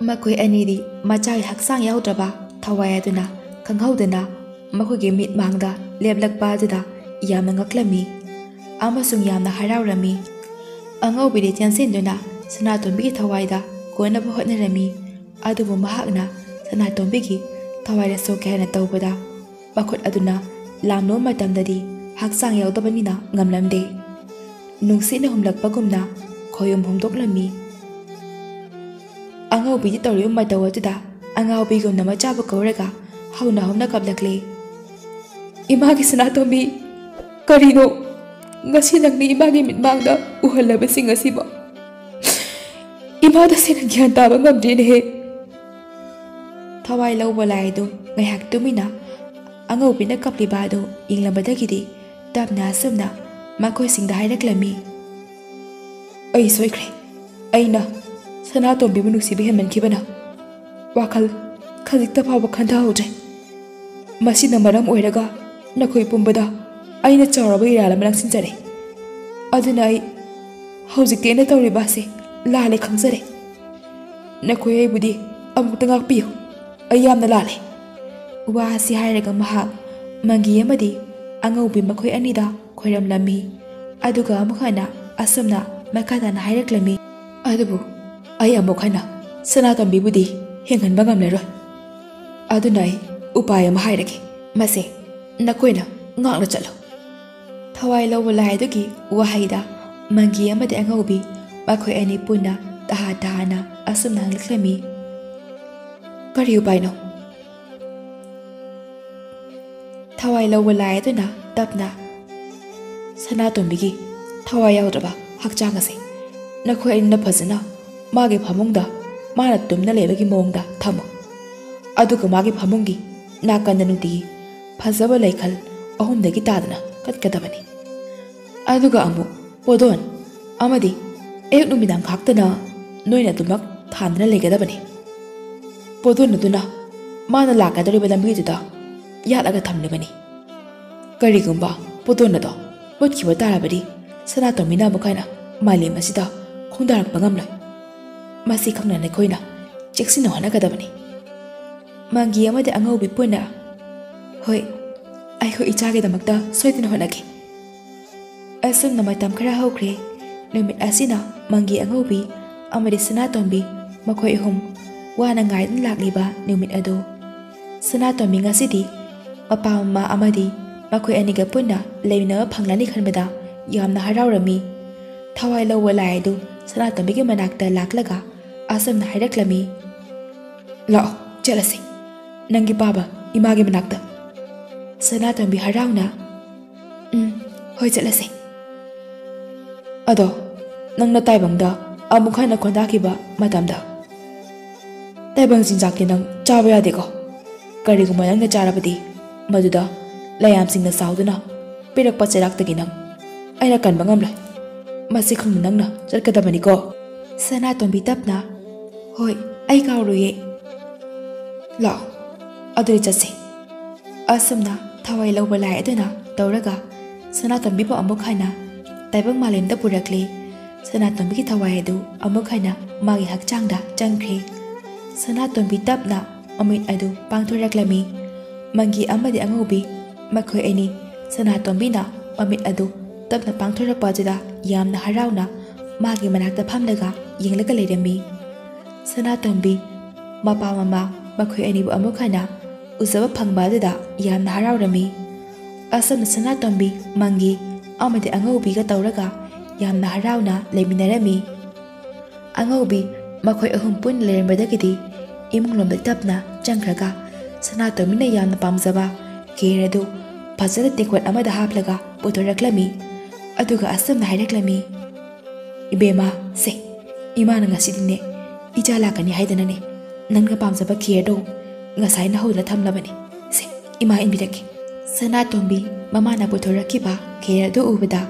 ꯃꯈꯣꯏ ꯑꯅꯤꯗꯤ ꯃꯆꯥꯒꯤ ꯍꯛꯆꯥꯡ ꯌꯥꯎꯗ꯭ꯔꯕ ꯊꯋꯥꯏ ꯑꯗꯨꯅ ꯈꯪꯍꯧꯗꯅ ꯃꯈꯣꯏꯒꯤ ꯃꯤꯠꯃꯥꯡꯗ ꯂꯦꯞꯂꯛꯄ ꯑꯗꯨꯗ ꯌꯥꯝꯅ ꯉꯛꯂꯝꯃꯤ ꯑꯃꯁꯨꯡ ꯌꯥꯝꯅ ꯍꯔꯥꯎꯔꯝꯃꯤ꯫ ꯑꯉꯧꯕꯤꯗꯤ ꯆꯦꯟꯁꯤꯟꯗꯨꯅ ꯁꯅꯥꯇꯣꯝꯕꯤꯒꯤ ꯊꯋꯥꯏꯗ ꯀꯣꯟꯅꯕ ꯍꯣꯠꯅꯔꯝꯃꯤ, ꯑꯗꯨꯕꯨ ꯃꯍꯥꯛꯅ ꯁꯅꯥꯇꯣꯝꯕꯤꯒꯤ ꯊꯋꯥꯏꯗ ꯁꯣꯛꯀꯦ ꯍꯥꯏꯅ ꯇꯧꯕꯗ ꯃꯈꯨꯠ ꯑꯗꯨꯅ ꯂꯥꯝꯂꯨꯕ ꯃꯇꯝꯗꯗꯤ ꯍꯛꯆꯥꯡ ꯌꯥꯎꯗꯕꯅꯤꯅ ꯉꯝꯂꯝꯗꯦ꯫ ꯅꯨꯡꯁꯤꯠꯅ ꯍꯨꯝꯂꯛꯄꯒꯨꯝꯅ ꯈꯣꯌꯨꯝ ꯍꯨꯝꯗꯣꯛꯂꯝꯃꯤ꯫ ꯑꯉꯧꯕꯤꯗꯤ ꯇꯧꯔꯤꯕ ꯃꯇꯧ ꯑꯗꯨꯗ ꯑꯉꯥꯎꯕꯤꯒꯨꯝꯅ ꯃꯆꯥꯕꯨ ꯀꯧꯔꯒ ꯍꯧꯅ ꯍꯧꯅ ꯀꯞꯂꯛꯂꯦ꯫ "ꯏꯃꯥꯒꯤ ꯁꯅꯥꯇꯣꯝꯕꯤ, ꯀꯔꯤꯅꯣ ꯉꯁꯤ ꯅꯪꯅ ꯏꯃꯥꯒꯤ ꯃꯤꯠꯃꯥꯡꯗ ꯎꯍꯜꯂꯕꯁꯤꯡ ꯑꯁꯤꯕꯣ? ꯏꯃꯥ ꯇꯁꯦꯡꯅ ꯒ꯭ꯌꯥꯟ ꯇꯥꯕ ꯉꯝꯗ꯭ꯔꯦꯅꯦꯍꯦ"꯫ ꯊꯋꯥꯏ ꯂꯧꯕ ꯂꯥꯏ ꯑꯗꯨ ꯉꯥꯏꯍꯥꯛ ꯇꯨꯃꯤꯟꯅ ꯑꯉꯧꯕꯤꯅ ꯀꯞꯂꯤꯕ ꯑꯗꯨ ꯌꯦꯡꯂꯝꯕꯗꯒꯤꯗꯤ ꯇꯞꯅ ꯑꯁꯨꯝꯅ ꯃꯈꯣꯏꯁꯤꯡꯗ ꯍꯥꯏꯔꯛꯂꯝꯃꯤ꯫ "ꯑꯩ ꯁꯣꯏꯈ꯭ꯔꯦ꯫ ꯑꯩꯅ ꯁꯅꯥꯇꯣꯝꯕꯤꯕꯨ ꯅꯨꯡꯁꯤꯕ ꯍꯦꯟꯃꯟꯈꯤꯕꯅ ꯋꯥꯈꯜ ꯈꯖꯤꯛꯇ ꯐꯥꯎꯕ ꯈꯟꯊꯍꯧꯗ꯭ꯔꯦ꯫ ꯃꯁꯤꯅ ꯃꯔꯝ ꯑꯣꯏꯔꯒ ꯅꯈꯣꯏ ꯄꯨꯝꯕꯗ ꯑꯩꯅ ꯆꯥꯎꯔꯕ ꯏꯔꯥꯜ ꯑꯃ ꯂꯪꯁꯤꯟꯖꯔꯦ꯫ ꯑꯗꯨꯅ ꯑꯩ ꯍꯧꯖꯤꯛꯇꯤ ꯑꯩꯅ ꯇꯧꯔꯤꯕ ꯑꯁꯤ ꯂꯥꯜꯂꯦ ꯈꯪꯖꯔꯦ꯫ ꯅꯈꯣꯏ ꯑꯩꯕꯨꯗꯤ ꯑꯃꯨꯛꯇ ꯉꯥꯛꯄꯤꯌꯨ꯫ ꯑꯩ ꯌꯥꯝꯅ ꯂꯥꯜꯂꯦ"꯫ ꯋꯥ ꯑꯁꯤ ꯍꯥꯏꯔꯒ ꯃꯍꯥꯛ ꯃꯪꯒꯤ ꯑꯃꯗꯤ ꯑꯉꯧꯕꯤ ꯃꯈꯣꯏ ꯑꯅꯤꯗ ꯈꯣꯏꯔꯝꯂꯝꯃꯤ꯫ ꯑꯗꯨꯒ ꯑꯃꯨꯛ ꯍꯟꯅ ꯑꯁꯨꯝꯅ ꯃꯈꯥ ꯇꯥꯅ ꯍꯥꯏꯔꯛꯂꯝꯃꯤ꯫ "ꯑꯗꯨꯕꯨ ꯑꯩ ꯑꯃꯨꯛ ꯍꯟꯅ ꯁꯅꯥꯇꯣꯝꯕꯤꯕꯨꯗꯤ ꯍꯤꯡꯍꯟꯕ ꯉꯝꯂꯔꯣꯏ꯫ ꯑꯗꯨꯅ ꯑꯩ ꯎꯄꯥꯏ ꯑꯃ ꯍꯥꯏꯔꯒꯦ꯫ ꯃꯁꯦ ꯅꯈꯣꯏꯅ ꯉꯥꯛꯅ ꯆꯠꯂꯨ"꯫ ꯊꯋꯥꯏ ꯂꯧꯕ ꯂꯥꯏ ꯑꯗꯨꯒꯤ ꯋꯥꯍꯩꯗ ꯃꯪꯒꯤ ꯑꯃꯗꯤ ꯑꯉꯧꯕꯤ ꯃꯈꯣꯏ ꯑꯅꯤ ꯄꯨꯟꯅ ꯇꯍꯥ ꯇꯍꯥꯅ ꯑꯁꯨꯝꯅ ꯍꯪꯂꯛꯂꯝꯃꯤ꯫ "ꯀꯔꯤ ꯎꯄꯥꯏꯅꯣ?" ꯊꯋꯥꯏ ꯂꯧꯕ ꯂꯥꯏ ꯑꯗꯨꯅ ꯇꯞꯅ, "ꯁꯅꯥꯇꯣꯝꯕꯤꯒꯤ ꯊꯋꯥꯏ ꯌꯥꯎꯗ꯭ꯔꯕ ꯍꯛꯆꯥꯡ ꯑꯁꯦ ꯅꯈꯣꯏ ꯑꯅꯤꯅ ꯐꯖꯅ ꯃꯥꯒꯤ ꯐꯃꯨꯡꯗ ꯃꯥꯅ ꯇꯨꯝꯅ ꯂꯩꯕꯒꯤ ꯃꯑꯣꯡꯗ ꯊꯝꯃꯨ꯫ ꯑꯗꯨꯒ ꯃꯥꯒꯤ ꯐꯃꯨꯡꯒꯤ ꯅꯥꯀꯟꯗ ꯅꯨꯡꯇꯤꯒꯤ ꯐꯖꯕ ꯂꯩꯈꯜ ꯑꯍꯨꯝꯗꯒꯤ ꯇꯥꯗꯅ ꯀꯠꯀꯗꯕꯅꯤ꯫ ꯑꯗꯨꯒ ꯑꯃꯨꯛ ꯄꯣꯗꯣꯟ ꯑꯃꯗꯤ ꯑꯌꯨꯛ ꯅꯨꯃꯤꯗꯥꯡ ꯈꯥꯛꯇꯅ ꯅꯣꯏꯅ ꯑꯗꯨꯃꯛ ꯊꯥꯟꯗꯨꯅ ꯂꯩꯒꯗꯕꯅꯤ꯫ ꯄꯣꯗꯣꯟ ꯑꯗꯨꯅ ꯃꯥꯅ ꯂꯥꯛꯀꯗꯧꯔꯤꯕ ꯂꯝꯕꯤꯗꯨꯗ ꯌꯥꯠꯂꯒ ꯊꯝꯂꯤꯕꯅꯤ꯫ ꯀꯔꯤꯒꯨꯝꯕ ꯄꯣꯗꯣꯟ ꯑꯗꯣ ꯃꯨꯠꯈꯤꯕ ꯇꯥꯔꯕꯗꯤ ꯁꯅꯥꯇꯣꯝꯕꯤꯅ ꯑꯃꯨꯛ ꯍꯟꯅ ꯃꯥꯂꯦꯝ ꯑꯁꯤꯗ ꯈꯣꯡꯗꯥꯔꯛꯄ ꯉꯝꯂꯣꯏ꯫ ꯃꯁꯤ ꯈꯪꯅ ꯅꯈꯣꯏꯅ ꯆꯦꯛꯁꯤꯟꯅ ꯍꯣꯠꯅꯒꯗꯕꯅꯤ"꯫ ꯃꯪꯒꯤ ꯑꯃꯗꯤ ꯑꯉꯧꯕꯤ ꯄꯨꯟꯅ, "ꯍꯣꯏ, ꯑꯩꯈꯣꯏ ꯏꯆꯥꯒꯤꯗꯃꯛꯇ ꯁꯣꯏꯗꯅ ꯍꯣꯠꯅꯒꯦ"꯫ ꯑꯁꯨꯝꯅ ꯃꯇꯝ ꯈꯔ ꯍꯧꯈ꯭ꯔꯦ꯫ ꯅꯨꯃꯤꯠ ꯑꯁꯤꯅ ꯃꯪꯒꯤ ꯑꯉꯧꯕꯤ ꯑꯃꯗꯤ ꯁꯅꯥꯇꯣꯝꯕꯤ ꯃꯈꯣꯏ ꯑꯍꯨꯝ ꯋꯥꯅ ꯉꯥꯏꯗꯨꯅ ꯂꯥꯛꯂꯤꯕ ꯅꯨꯃꯤꯠ ꯑꯗꯨ꯫ ꯁꯅꯥꯇꯣꯝꯕꯤ ꯉꯁꯤꯗꯤ ꯃꯄꯥ ꯃꯃꯥ ꯑꯃꯗꯤ ꯃꯈꯣꯏ ꯑꯅꯤꯒ ꯄꯨꯟꯅ ꯂꯩꯃꯤꯟꯅꯕ ꯐꯪꯂꯅꯤ ꯈꯟꯕꯗ ꯌꯥꯝꯅ ꯍꯔꯥꯎꯔꯝꯃꯤ꯫ ꯊꯋꯥꯏ ꯂꯧꯕ ꯂꯥꯏ ꯑꯗꯨ ꯁꯅꯥꯇꯣꯝꯕꯤꯒꯤ ꯃꯅꯥꯛꯇ ꯂꯥꯛꯂꯒ ꯑꯁꯨꯝꯅ ꯍꯥꯏꯔꯛꯂꯝꯃꯤ꯫ "ꯂꯥꯛꯑꯣ, ꯆꯠꯂꯁꯤ꯫ ꯅꯪꯒꯤ ꯄꯥꯕ ꯏꯃꯥꯒꯤ ꯃꯅꯥꯛꯇ꯫ ꯁꯅꯥꯇꯣꯝꯕꯤ ꯍꯔꯥꯎꯅ, "ꯎꯝ, ꯍꯣꯏ, ꯆꯠꯂꯁꯦ꯫ ꯑꯗꯣ ꯅꯪꯅ ꯇꯥꯏꯕꯪꯗ ꯑꯃꯨꯛ ꯍꯟꯅ ꯈꯣꯟꯗꯥꯈꯤꯕ ꯃꯇꯝꯗ ꯇꯥꯏꯕꯪ ꯆꯤꯟꯖꯥꯛꯇꯤ ꯅꯪ ꯆꯥꯕ ꯌꯥꯗꯦꯀꯣ꯫ ꯀꯔꯤꯒꯨꯝꯕ ꯅꯪꯅ ꯆꯥꯔꯕꯗꯤ ꯃꯗꯨꯗ ꯂꯥꯏꯌꯥꯝꯁꯤꯡꯅ ꯆꯥꯎꯗꯨꯅ ꯄꯤꯔꯛꯄ ꯆꯩꯔꯥꯛꯇꯒꯤ ꯅꯪ ꯑꯩꯅ ꯀꯟꯕ ꯉꯝꯂꯣꯏ꯫ ꯃꯁꯤ ꯈꯪꯅ ꯅꯪꯅ ꯆꯠꯀꯗꯕꯅꯤꯀꯣ꯫" ꯁꯅꯥꯇꯣꯝꯕꯤ ꯇꯞꯅ, "ꯍꯣꯏ, ꯑꯩ ꯀꯥꯎꯔꯣꯏꯌꯦ꯫ ꯂꯥꯛꯑꯣ, ꯑꯗꯨꯗꯤ ꯆꯠꯁꯤ꯫" ꯑꯁꯨꯝꯅ ꯊꯋꯥꯏ ꯂꯧꯕ ꯂꯥꯏ ꯑꯗꯨꯅ ꯇꯧꯔꯒ ꯁꯅꯥꯇꯣꯝꯕꯤꯕꯨ ꯑꯃꯨꯛ ꯍꯟꯅ ꯇꯥꯏꯕꯪ ꯃꯥꯂꯦꯝꯗ ꯄꯨꯔꯛꯂꯦ꯫ ꯁꯅꯥꯇꯣꯝꯕꯤꯒꯤ ꯊꯋꯥꯏ ꯑꯗꯨ ꯑꯃꯨꯛ ꯍꯟꯅ ꯃꯥꯒꯤ ꯍꯛꯆꯥꯡꯗ ꯆꯪꯈ꯭ꯔꯦ꯫ ꯁꯅꯥꯇꯣꯝꯕꯤ ꯇꯞꯅ ꯃꯃꯤꯠ ꯑꯗꯨ ꯄꯥꯡꯊꯣꯔꯛꯂꯝꯃꯤ꯫ ꯃꯪꯒꯤ ꯑꯃꯗꯤ ꯑꯉꯧꯕꯤ ꯃꯈꯣꯏ ꯑꯅꯤ, ꯁꯅꯥꯇꯣꯝꯕꯤꯅ ꯃꯃꯤꯠ ꯑꯗꯨ ꯇꯞꯅ ꯄꯥꯡꯊꯣꯔꯛꯄ ꯑꯗꯨꯗ ꯌꯥꯝꯅ ꯍꯔꯥꯎꯅ ꯃꯥꯒꯤ ꯃꯅꯥꯛꯇ ꯐꯝꯂꯒ ꯌꯦꯡꯂꯒ ꯂꯩꯔꯝꯃꯤ꯫ ꯁꯅꯥꯇꯣꯝꯕꯤ ꯃꯄꯥ ꯃꯃꯥ ꯃꯈꯣꯏ ꯑꯅꯤꯕꯨ ꯑꯃꯨꯛ ꯍꯟꯅ ꯎꯖꯕ ꯐꯪꯕ ꯑꯗꯨꯗ ꯌꯥꯝꯅ ꯍꯔꯥꯎꯔꯝꯃꯤ꯫ ꯑꯁꯨꯝꯅ ꯁꯅꯥꯇꯣꯝꯕꯤ, ꯃꯪꯒꯤ ꯑꯃꯗꯤ ꯑꯉꯧꯕꯤꯒ ꯇꯧꯔꯒ ꯌꯥꯝꯅ ꯍꯔꯥꯎꯅ ꯂꯩꯃꯤꯟꯅꯔꯝꯃꯤ꯫ ꯑꯉꯧꯕꯤ ꯃꯈꯣꯏ ꯑꯍꯨꯝ ꯄꯨꯟꯅ ꯂꯩꯔꯝꯕꯗꯒꯤꯗꯤ ꯏꯃꯨꯡꯂꯣꯝꯗ ꯇꯞꯅ ꯆꯪꯈ꯭ꯔꯒ ꯁꯅꯥꯇꯣꯝꯕꯤꯅ ꯌꯥꯝꯅ ꯄꯥꯝꯖꯕ ꯈꯦꯔ ꯑꯗꯨ ꯐꯖꯅ ꯇꯦꯡꯀꯣꯠ ꯑꯃꯗ ꯍꯥꯞꯂꯒ ꯄꯨꯊꯣꯔꯛꯂꯝꯃꯤ꯫ ꯑꯗꯨꯒ ꯑꯁꯨꯝꯅ ꯍꯥꯏꯔꯛꯂꯝꯃꯤ, "ꯏꯕꯦꯝꯃ, ꯁꯦ, ꯏꯃꯥꯅ ꯉꯁꯤꯗꯤꯅꯦ ꯏꯆꯥ ꯂꯥꯛꯀꯅꯤ ꯍꯥꯏꯗꯅꯅꯦ ꯅꯪꯅ ꯄꯥꯝꯖꯕ ꯈꯦꯔꯗꯣ ꯉꯁꯥꯏꯅ ꯍꯧꯗꯨꯅ ꯊꯝꯂꯕꯅꯤ꯫ ꯁꯦ, ꯏꯃꯥ ꯏꯟꯕꯤꯔꯛꯀꯦ꯫" ꯁꯅꯥꯇꯣꯝꯕꯤ ꯃꯃꯥꯅ ꯄꯨꯊꯣꯔꯛꯈꯤꯕ ꯈꯦꯔ ꯑꯗꯨ ꯎꯕꯗ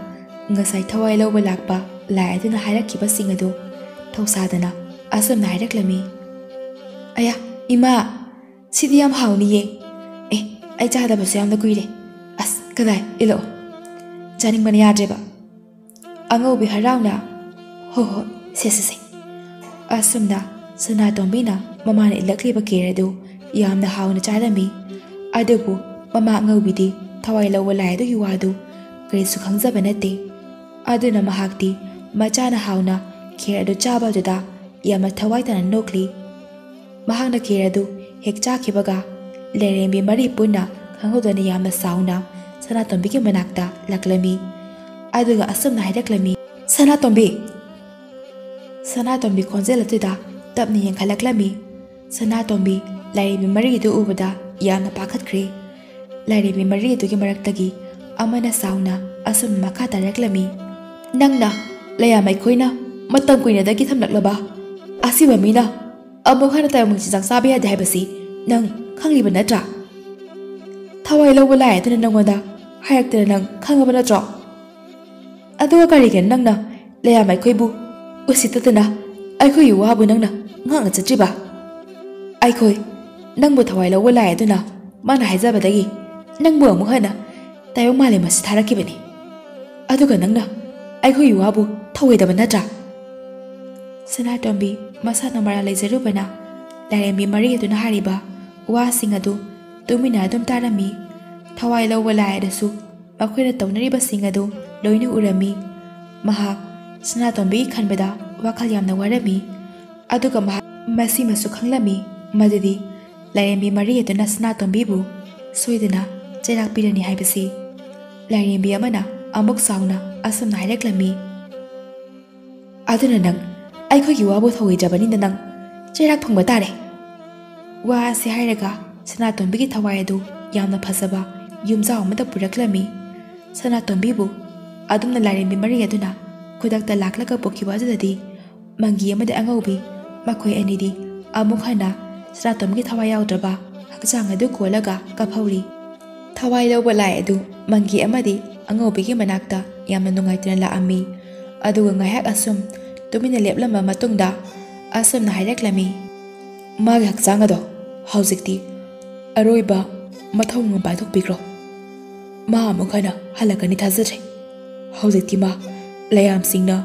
ꯉꯁꯥꯏ ꯊꯋꯥꯏ ꯂꯧꯕ ꯂꯥꯛꯄ ꯂꯥꯏ ꯑꯗꯨꯅ ꯍꯥꯏꯔꯛꯈꯤꯕꯁꯤꯡ ꯑꯗꯨ ꯊꯧꯁꯥꯗꯅ ꯑꯁꯨꯝꯅ ꯍꯥꯏꯔꯛꯂꯝꯃꯤ, "ꯑꯌꯥ, ꯏꯃꯥ, ꯁꯤꯗꯤ ꯌꯥꯝ ꯍꯥꯎꯅꯤꯌꯦ꯫ ꯑꯦ, ꯑꯩ ꯆꯥꯗꯕꯁꯨ ꯌꯥꯝꯅ ꯀꯨꯏꯔꯦ꯫ ꯑꯁ, ꯀꯗꯥꯏ, ꯏꯜꯂꯛꯑꯣ꯫ ꯆꯥꯅꯤꯡꯕꯅ ꯌꯥꯗ꯭ꯔꯦꯕ꯫" ꯑꯉꯧꯕꯤ ꯍꯔꯥꯎꯅ, "ꯍꯣ ꯍꯣ, ꯁꯦ ꯁꯦ ꯁꯦ꯫" ꯑꯁꯨꯝꯅ ꯁꯅꯥꯇꯣꯝꯕꯤꯅ ꯃꯃꯥꯅ ꯏꯜꯂꯛꯂꯤꯕ ꯈꯦꯔ ꯑꯗꯨ ꯌꯥꯝꯅ ꯍꯥꯎꯅ ꯆꯥꯔꯝꯃꯤ꯫ ꯑꯗꯨꯕꯨ ꯃꯃꯥ ꯑꯉꯧꯕꯤꯗꯤ ꯊꯋꯥꯏ ꯂꯧꯕ ꯂꯥꯏ ꯑꯗꯨꯒꯤ ꯋꯥꯗꯨ ꯀꯔꯤꯁꯨ ꯈꯪꯖꯕ ꯅꯠꯇꯦ꯫ ꯑꯗꯨꯅ ꯃꯍꯥꯛꯇꯤ ꯃꯆꯥꯅ ꯍꯥꯎꯅ ꯈꯦꯔ ꯑꯗꯨ ꯆꯥꯕ ꯑꯗꯨꯗ ꯌꯥꯝꯅ ꯊꯋꯥꯏ ꯇꯥꯅ ꯅꯣꯛꯂꯤ꯫ ꯃꯍꯥꯛꯅ ꯈꯦꯔ ꯑꯗꯨ ꯍꯦꯛ ꯆꯥꯈꯤꯕꯒ ꯂꯥꯏꯔꯦꯝꯕꯤ ꯃꯔꯤ ꯄꯨꯟꯅ ꯈꯪꯍꯧꯗꯅ ꯌꯥꯝꯅ ꯁꯥꯎꯅ ꯁꯅꯥꯇꯣꯝꯕꯤꯒꯤ ꯃꯅꯥꯛꯇ ꯂꯥꯛꯂꯝꯃꯤ꯫ ꯑꯗꯨꯒ ꯑꯁꯨꯝꯅ ꯍꯥꯏꯔꯛꯂꯝꯃꯤ, "ꯁꯅꯥꯇꯣꯝꯕꯤ!" ꯁꯅꯥꯇꯣꯝꯕꯤ ꯈꯣꯟꯖꯦꯜ ꯑꯗꯨꯗ ꯇꯞꯅ ꯌꯦꯡꯈꯠꯂꯛꯂꯝꯃꯤ꯫ ꯁꯅꯥꯇꯣꯝꯕꯤ ꯂꯥꯏꯔꯦꯝꯕꯤ ꯃꯔꯤꯗꯨ ꯎꯕꯗ ꯌꯥꯝꯅ ꯄꯥꯈꯠꯈ꯭ꯔꯦ꯫ ꯂꯥꯏꯔꯦꯝꯕꯤ ꯃꯔꯤ ꯑꯗꯨꯒꯤ ꯃꯔꯛꯇꯒꯤ ꯑꯃꯅ ꯁꯥꯎꯅ ꯑꯁꯨꯝ ꯃꯈꯥ ꯇꯥꯔꯛꯂꯝꯃꯤ, "ꯅꯪꯅ, ꯂꯩꯌꯥꯝ ꯑꯩꯈꯣꯏꯅ ꯃꯇꯝ ꯀꯨꯏꯅꯗꯒꯤ ꯊꯝꯂꯛꯂꯕ ꯑꯁꯤꯕ ꯃꯤꯅ ꯑꯃꯨꯛ ꯍꯟꯅ ꯇꯥꯏꯕꯪ ꯆꯤꯟꯖꯥꯛ ꯆꯥꯕ ꯌꯥꯗꯦ ꯍꯥꯏꯕꯁꯤ ꯅꯪ ꯈꯪꯂꯤꯕ ꯅꯠꯇ꯭ꯔꯥ? ꯊꯋꯥꯏ ꯂꯧꯕ ꯂꯥꯏ ꯑꯗꯨꯅ ꯅꯪꯉꯣꯟꯗ ꯍꯥꯏꯔꯛꯇꯅ ꯅꯪ ꯈꯪꯉꯕ ꯅꯠꯇ꯭ꯔꯣ? ꯑꯗꯨꯒ ꯀꯔꯤꯒꯤꯅꯣ ꯅꯪꯅ ꯂꯩꯌꯥꯝ ꯑꯩꯈꯣꯏꯕꯨ ꯎꯁꯤꯠꯇꯗꯅ ꯑꯩꯈꯣꯏꯒꯤ ꯋꯥꯕꯨ ꯅꯪꯅ ꯉꯥꯛꯅ ꯆꯠꯇ꯭ꯔꯤꯕ? ꯑꯩꯈꯣꯏ ꯅꯪꯕꯨ ꯊꯋꯥꯏ ꯂꯧꯕ ꯂꯥꯏ ꯑꯗꯨꯅ ꯃꯥꯅ ꯍꯥꯏꯖꯕꯗꯒꯤ ꯅꯪꯕꯨ ꯑꯃꯨꯛ ꯍꯟꯅ ꯇꯥꯏꯕꯪ ꯃꯥꯂꯦꯝ ꯑꯁꯤ ꯊꯥꯔꯛꯈꯤꯕꯅꯤ꯫ ꯑꯗꯨꯒ ꯅꯪꯅ ꯑꯩꯈꯣꯏꯒꯤ ꯋꯥꯕꯨ ꯊꯧꯑꯣꯏꯗꯕ ꯅꯠꯇ꯭ꯔꯥ?" ꯁꯅꯥꯇꯣꯝꯕꯤ ꯃꯁꯥꯅ ꯃꯔꯥꯜ ꯂꯩꯖꯔꯨꯕꯅ ꯂꯥꯏꯔꯦꯝꯕꯤ ꯃꯔꯤ ꯑꯗꯨꯅ ꯍꯥꯏꯔꯤꯕ ꯋꯥꯁꯤꯡ ꯑꯗꯨ ꯇꯨꯃꯤꯟꯅ ꯑꯗꯨꯝ ꯇꯥꯔꯝꯃꯤ꯫ ꯊꯋꯥꯏ ꯂꯧꯕ ꯂꯥꯏ ꯑꯗꯨꯁꯨ ꯃꯈꯣꯏꯅ ꯇꯧꯅꯔꯤꯕꯁꯤꯡ ꯑꯗꯨ ꯂꯣꯏꯅ ꯎꯔꯝꯃꯤ꯫ ꯃꯍꯥꯛ ꯁꯅꯥꯇꯣꯝꯕꯤꯒꯤ ꯈꯟꯕꯗ ꯋꯥꯈꯜ ꯌꯥꯝꯅ ꯋꯥꯔꯝꯃꯤ꯫ ꯑꯗꯨꯒ ꯃꯍꯥꯛ ꯃꯁꯤꯃꯁꯨ ꯈꯪꯂꯝꯃꯤ, ꯃꯗꯨꯗꯤ ꯂꯥꯏꯔꯦꯝꯕꯤ ꯃꯔꯤ ꯑꯗꯨꯅ ꯁꯅꯥꯇꯣꯝꯕꯤꯕꯨ ꯁꯣꯏꯗꯅ ꯆꯩꯔꯥꯛ ꯄꯤꯔꯅꯤ ꯍꯥꯏꯕꯁꯤ꯫ ꯂꯥꯏꯔꯦꯝꯕꯤ ꯑꯃꯅ ꯑꯃꯨꯛ ꯁꯥꯎꯅ ꯑꯁꯨꯝꯅ ꯍꯥꯏꯔꯛꯂꯝꯃꯤ, "ꯑꯗꯨꯅ ꯅꯪ ꯑꯩꯈꯣꯏꯒꯤ ꯋꯥꯕꯨ ꯊꯧꯑꯣꯏꯗ꯭ꯔꯕꯅꯤꯅ ꯅꯪ ꯆꯩꯔꯥꯛ ꯐꯪꯕ ꯇꯥꯔꯦ"꯫ ꯋꯥ ꯑꯁꯤ ꯍꯥꯏꯔꯒ ꯁꯅꯥꯇꯣꯝꯕꯤꯒꯤ ꯊꯋꯥꯏ ꯑꯗꯨ ꯌꯥꯝꯅ ꯐꯖꯕ ꯌꯨꯝꯖꯥꯎ ꯑꯃꯗ ꯄꯨꯔꯛꯂꯝꯃꯤ꯫ ꯁꯅꯥꯇꯣꯝꯕꯤꯕꯨ ꯑꯗꯨꯝꯅ ꯂꯥꯏꯔꯦꯝꯕꯤ ꯃꯔꯤ ꯑꯗꯨꯅ ꯈꯨꯗꯛꯇ ꯂꯥꯛꯂꯒ ꯄꯨꯈꯤꯕ ꯑꯗꯨꯗꯗꯤ ꯃꯪꯒꯤ ꯑꯃꯗꯤ ꯑꯉꯧꯕꯤ ꯃꯈꯣꯏ ꯑꯅꯤꯗꯤ ꯑꯃꯨꯛ ꯍꯟꯅ ꯁꯅꯥꯇꯣꯝꯕꯤꯒꯤ ꯊꯋꯥꯏ ꯌꯥꯎꯗ꯭ꯔꯕ ꯍꯛꯆꯥꯡ ꯑꯗꯨ ꯀꯣꯜꯂꯒ ꯀꯞꯍꯧꯔꯤ꯫ ꯊꯋꯥꯏ ꯂꯧꯕ ꯂꯥꯏ ꯑꯗꯨ ꯃꯪꯒꯤ ꯑꯃꯗꯤ ꯑꯉꯧꯕꯤꯒꯤ ꯃꯅꯥꯛꯇ ꯌꯥꯝꯅ ꯅꯨꯡꯉꯥꯏꯇꯅ ꯂꯥꯛꯑꯝꯃꯤ꯫ ꯑꯗꯨꯒ ꯉꯥꯏꯍꯥꯛ ꯑꯁꯨꯝ ꯇꯨꯃꯤꯟꯅ ꯂꯦꯞꯂꯝꯕ ꯃꯇꯨꯡꯗ ꯑꯁꯨꯝꯅ ꯍꯥꯏꯔꯛꯂꯝꯃꯤ, "ꯃꯥꯒꯤ ꯍꯛꯆꯥꯡ ꯑꯗꯣ ꯍꯧꯖꯤꯛꯇꯤ ꯑꯔꯣꯏꯕ ꯃꯊꯧ ꯃꯉꯝ ꯄꯥꯡꯊꯣꯛꯄꯤꯈ꯭ꯔꯣ꯫ ꯃꯥ ꯑꯃꯨꯛ ꯍꯟꯅ ꯍꯜꯂꯛꯀꯅꯤ ꯊꯥꯖꯗ꯭ꯔꯦ꯫ ꯍꯧꯖꯤꯛꯇꯤ ꯃꯥ ꯂꯩꯌꯥꯝꯁꯤꯡꯅ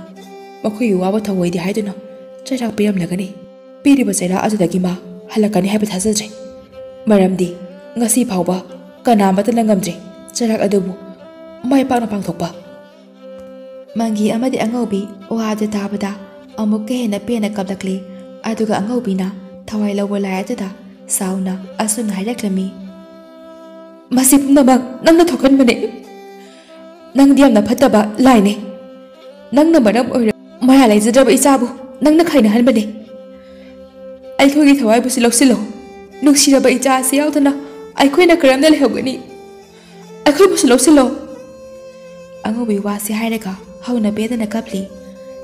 ꯃꯈꯣꯏꯒꯤ ꯋꯥꯕ ꯊꯧꯑꯣꯏꯗꯦ ꯍꯥꯏꯗꯨꯅ ꯆꯩꯔꯥꯛ ꯄꯤꯔꯝꯂꯒꯅꯤ꯫ ꯄꯤꯔꯤꯕ ꯆꯩꯔꯥꯛ ꯑꯗꯨꯗꯒꯤ ꯃꯥ ꯍꯜꯂꯛꯀꯅꯤ ꯍꯥꯏꯕ ꯊꯥꯖꯗ꯭ꯔꯦ꯫ ꯃꯔꯝꯗꯤ ꯉꯁꯤ ꯐꯥꯎꯕ ꯀꯅꯥ ꯑꯃꯠꯇꯅ ꯉꯝꯗ꯭ꯔꯤ ꯆꯩꯔꯥꯛ ꯑꯗꯨꯕꯨ ꯃꯥꯏ ꯄꯥꯛꯅ ꯄꯥꯡꯊꯣꯛꯄ"꯫ ꯃꯪꯒꯤ ꯑꯃꯗꯤ ꯑꯉꯧꯕꯤ ꯋꯥ ꯑꯗꯨ ꯇꯥꯕꯗ ꯑꯃꯨꯛꯀ ꯍꯦꯟꯅ ꯄꯦꯟꯅ ꯀꯞꯂꯛꯂꯤ꯫ ꯑꯗꯨꯒ ꯑꯉꯧꯕꯤꯅ ꯊꯋꯥꯏ ꯂꯧꯕ ꯂꯥꯏ ꯑꯗꯨꯗ ꯁꯥꯎꯅ ꯑꯁꯨꯝꯅ ꯍꯥꯏꯔꯛꯂꯝꯃꯤ, "ꯃꯁꯤ ꯄꯨꯝꯅꯃꯛ ꯅꯪꯅ ꯊꯣꯛꯍꯟꯕꯅꯦ꯫ ꯅꯪꯗꯤ ꯌꯥꯝꯅ ꯐꯠꯇꯕ ꯂꯥꯏꯅꯦ꯫ ꯅꯪꯅ ꯃꯔꯝ ꯑꯣꯏꯔꯒ ꯃꯔꯥꯜ ꯂꯩꯖꯗ꯭ꯔꯕ ꯏꯆꯥꯕꯨ ꯅꯪꯅ ꯈꯥꯏꯅꯍꯟꯕꯅꯦ꯫ ꯑꯩꯈꯣꯏꯒꯤ ꯊꯋꯥꯏꯕꯨꯁꯨ ꯂꯧꯁꯤꯜꯂꯣ꯫ ꯅꯨꯡꯁꯤꯔꯕ ꯏꯆꯥ ꯑꯁꯤ ꯌꯥꯎꯗꯅ ꯑꯩꯈꯣꯏꯅ ꯀꯔꯝꯅ ꯂꯩꯍꯧꯒꯅꯤ? ꯑꯩꯈꯣꯏꯕꯨꯁꯨ ꯂꯧꯁꯤꯜꯂꯣ꯫ ꯑꯉꯧꯕꯤ ꯋꯥꯁꯤ ꯍꯥꯏꯔꯒ ꯍꯧꯅ ꯄꯦꯗꯅ ꯀꯞꯂꯤ꯫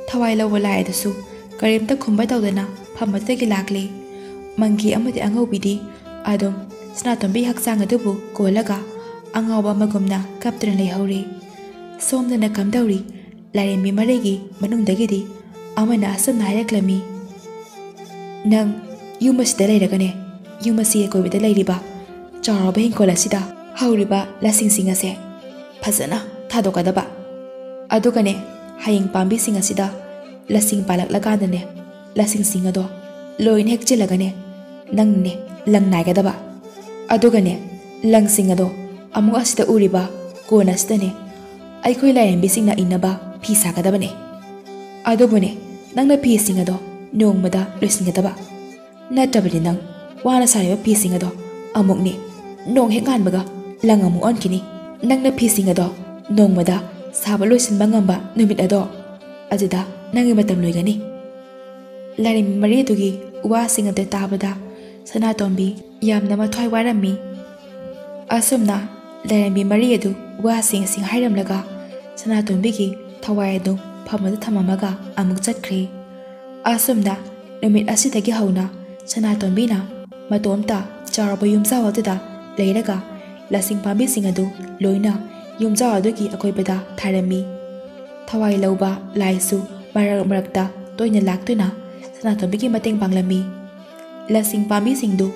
ꯊꯋꯥꯏ ꯂꯧꯕ ꯂꯥꯏ ꯑꯗꯨꯁꯨ ꯀꯔꯤꯝꯇ ꯈꯨꯝꯕ ꯇꯧꯗꯅ ꯐꯝꯕꯗꯒꯤ ꯂꯥꯛꯂꯤ꯫ ꯃꯪꯒꯤ ꯑꯃꯗꯤ ꯑꯉꯧꯕꯤꯗꯤ ꯑꯗꯨꯝ ꯁꯅꯥꯇꯣꯝꯕꯤ ꯍꯛꯆꯥꯡ ꯑꯗꯨꯕꯨ ꯀꯣꯜꯂꯒ ꯑꯉꯥꯎꯕ ꯑꯃꯒꯨꯝꯅ ꯀꯞꯇꯨꯅ ꯂꯩꯍꯧꯔꯤ꯫ ꯁꯣꯝꯗꯅ ꯀꯝꯗꯧꯔꯤ? ꯂꯥꯏꯔꯦꯝꯕꯤ ꯃꯔꯩꯒꯤ ꯃꯅꯨꯡꯗꯒꯤꯗꯤ ꯑꯃꯅ ꯑꯁꯨꯝꯅ ꯍꯥꯏꯔꯛꯂꯝꯃꯤ, "ꯅꯪ ꯌꯨꯝ ꯑꯁꯤꯗ ꯂꯩꯔꯒꯅꯦ, ꯌꯨꯝ ꯑꯁꯤꯒꯤ ꯑꯀꯣꯏꯕꯗ ꯂꯩꯔꯤꯕ ꯆꯥꯎꯔꯕ ꯍꯤꯡꯈꯣꯜ ꯑꯁꯤꯗ ꯍꯧꯔꯤꯕ ꯂꯁꯤꯡꯁꯤꯡ ꯑꯁꯦ ꯐꯖꯅ ꯊꯥꯗꯣꯛꯀꯗꯕ꯫ ꯑꯗꯨꯒꯅꯦ, ꯍꯌꯦꯡ ꯄꯥꯝꯕꯤꯁꯤꯡ ꯑꯁꯤꯗ ꯂꯁꯤꯡ ꯄꯥꯜꯂꯛꯂꯀꯥꯟꯗꯅꯦ, ꯂꯁꯤꯡꯁꯤꯡ ꯑꯗꯣ ꯂꯣꯏꯅ ꯍꯦꯛꯆꯤꯜꯂꯒꯅꯦ, ꯅꯪꯅꯦ ꯂꯪ ꯅꯥꯏꯒꯗꯕ꯫ ꯑꯗꯨꯒꯅꯦ, ꯂꯪꯁꯤꯡ ꯑꯗꯣ ꯑꯃꯨꯛ ꯑꯁꯤꯗ ꯎꯔꯤꯕ ꯀꯣꯟ ꯑꯁꯤꯗꯅꯦ ꯑꯩꯈꯣꯏ ꯂꯥꯏꯔꯦꯝꯕꯤꯁꯤꯡꯅ ꯏꯟꯅꯕ ꯐꯤ ꯁꯥꯒꯗꯕꯅꯦ꯫ ꯑꯗꯨꯕꯨꯅꯦ, ꯅꯪꯅ ꯐꯤꯁꯤꯡ ꯑꯗꯣ ꯅꯣꯡꯃꯗ ꯂꯣꯏꯁꯤꯟꯒꯗꯕ꯫ ꯅꯠꯇ꯭ꯔꯕꯗꯤ ꯅꯪ ꯋꯥꯅ ꯁꯥꯔꯤꯕ ꯐꯤꯁꯤꯡ ꯑꯗꯣ ꯑꯃꯨꯛꯅꯦ, ꯅꯣꯡ ꯍꯦꯛ ꯉꯥꯟꯕꯒ ꯂꯪ ꯑꯃꯨꯛ ꯑꯣꯟꯈꯤꯅꯤ꯫ ꯅꯪꯅ ꯐꯤꯁꯤꯡ ꯑꯗꯣ ꯅꯣꯡꯃꯗ ꯁꯥꯕ ꯂꯣꯏꯁꯤꯟꯕ ꯉꯝꯕ ꯅꯨꯃꯤꯠ ꯑꯗꯣ, ꯑꯗꯨꯗ ꯅꯪꯒꯤ ꯃꯇꯝ ꯂꯣꯏꯒꯅꯤ꯫" ꯂꯥꯏꯔꯦꯝꯕꯤ ꯃꯔꯤ ꯑꯗꯨꯒꯤ ꯋꯥꯁꯤꯡ ꯑꯗꯨ ꯇꯥꯕꯗ ꯁꯅꯥꯇꯣꯝꯕꯤ ꯌꯥꯝꯅ ꯃꯊ꯭ꯋꯥꯏ ꯋꯥꯔꯝꯃꯤ꯫ ꯑꯁꯨꯝꯅ ꯂꯥꯏꯔꯦꯝꯕꯤ ꯃꯔꯤ ꯑꯗꯨ ꯋꯥꯁꯤꯡ ꯑꯁꯤ ꯍꯥꯏꯔꯝꯂꯒ ꯁꯅꯥꯇꯣꯝꯕꯤꯒꯤ ꯊꯋꯥꯏ ꯑꯗꯨ ꯐꯝ ꯑꯗꯨ ꯊꯝꯃꯝꯃꯒ ꯑꯃꯨꯛ ꯆꯠꯈ꯭ꯔꯦ꯫ ꯑꯁꯨꯝꯅ ꯅꯨꯃꯤꯠ ꯑꯁꯤꯗꯒꯤ ꯍꯧꯅ ꯁꯅꯥꯇꯣꯝꯕꯤꯅ ꯃꯇꯣꯝꯇ ꯆꯥꯎꯔꯕ ꯌꯨꯝꯖꯥꯎ ꯑꯗꯨꯗ ꯂꯩꯔꯒ ꯂꯁꯤꯡ ꯄꯥꯝꯕꯤꯁꯤꯡ ꯑꯗꯨ ꯂꯣꯏꯅ ꯌꯨꯝꯖꯥꯎ ꯑꯗꯨꯒꯤ ꯑꯀꯣꯏꯕꯗ ꯊꯥꯔꯝꯃꯤ꯫ ꯊꯋꯥꯏ ꯂꯧꯕ ꯂꯥꯏꯁꯨ ꯃꯔꯛ ꯃꯔꯛꯇ ꯇꯣꯏꯅ ꯂꯥꯛꯇꯨꯅ ꯁꯅꯥꯇꯣꯝꯕꯤꯒꯤ ꯃꯇꯦꯡ ꯄꯥꯡꯂꯝꯃꯤ꯫ ꯂꯁꯤꯡ ꯄꯥꯝꯕꯤꯁꯤꯡꯗꯨ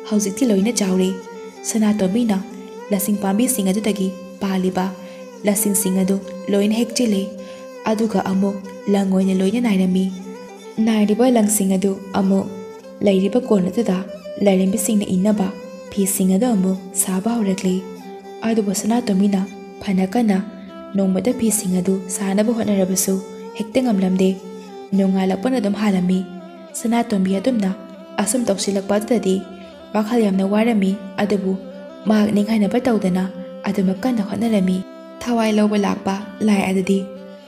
ꯍꯧꯖꯤꯛꯇꯤ ꯂꯣꯏꯅ ꯆꯥꯎꯔꯦ꯫ ꯁꯅꯥꯇꯣꯝꯕꯤꯅ ꯂꯁꯤꯡ ꯄꯥꯝꯕꯤꯁꯤꯡ ꯑꯗꯨꯗꯒꯤ ꯄꯥꯜꯂꯤꯕ ꯂꯁꯤꯡꯁꯤꯡ ꯑꯗꯨ ꯂꯣꯏꯅ ꯍꯦꯛꯆꯤꯜꯂꯦ꯫ ꯑꯗꯨꯒ ꯑꯃꯨꯛ ꯂꯪ ꯑꯣꯏꯅ ꯂꯣꯏꯅ ꯅꯥꯏꯔꯝꯃꯤ꯫ ꯅꯥꯏꯔꯤꯕ ꯂꯪꯁꯤꯡ ꯑꯗꯨ ꯑꯃꯨꯛ ꯂꯩꯔꯤꯕ ꯀꯣꯟ ꯑꯗꯨꯗ ꯂꯥꯏꯔꯦꯝꯕꯤꯁꯤꯡꯅ ꯏꯟꯅꯕ ꯐꯤꯁꯤꯡ ꯑꯗꯨ ꯑꯃꯨꯛ ꯁꯥꯕ ꯍꯧꯔꯛꯂꯤ꯫ ꯑꯗꯨꯕꯨ ꯁꯅꯥꯇꯣꯝꯕꯤꯅ ꯐꯅ ꯀꯟꯅ ꯅꯣꯡꯃꯗ ꯐꯤꯁꯤꯡ ꯑꯗꯨ ꯁꯥꯅꯕ ꯍꯣꯠꯅꯔꯕꯁꯨ ꯍꯦꯛꯇ ꯉꯝꯂꯝꯗꯦ꯫ ꯅꯣꯡꯉꯥꯜꯂꯛꯄꯅ ꯑꯗꯨꯝ ꯍꯥꯜꯂꯝꯃꯤ꯫ ꯁꯅꯥꯇꯣꯝꯕꯤ ꯑꯗꯨꯝꯅ ꯑꯁꯨꯝ ꯇꯧꯁꯤꯜꯂꯛꯄ ꯑꯗꯨꯗꯗꯤ ꯋꯥꯈꯜ ꯌꯥꯝꯅ ꯋꯥꯔꯝꯃꯤ, ꯑꯗꯨꯕꯨ ꯃꯍꯥꯛ ꯅꯤꯡꯍꯟꯅꯕ ꯇꯧꯗꯅ ꯑꯗꯨꯃꯛ ꯀꯟꯅ ꯍꯣꯠꯅꯔꯝꯃꯤ꯫ ꯊꯋꯥꯏ ꯂꯧꯕ ꯂꯥꯛꯄ ꯂꯥꯏ ꯑꯗꯨꯗꯤ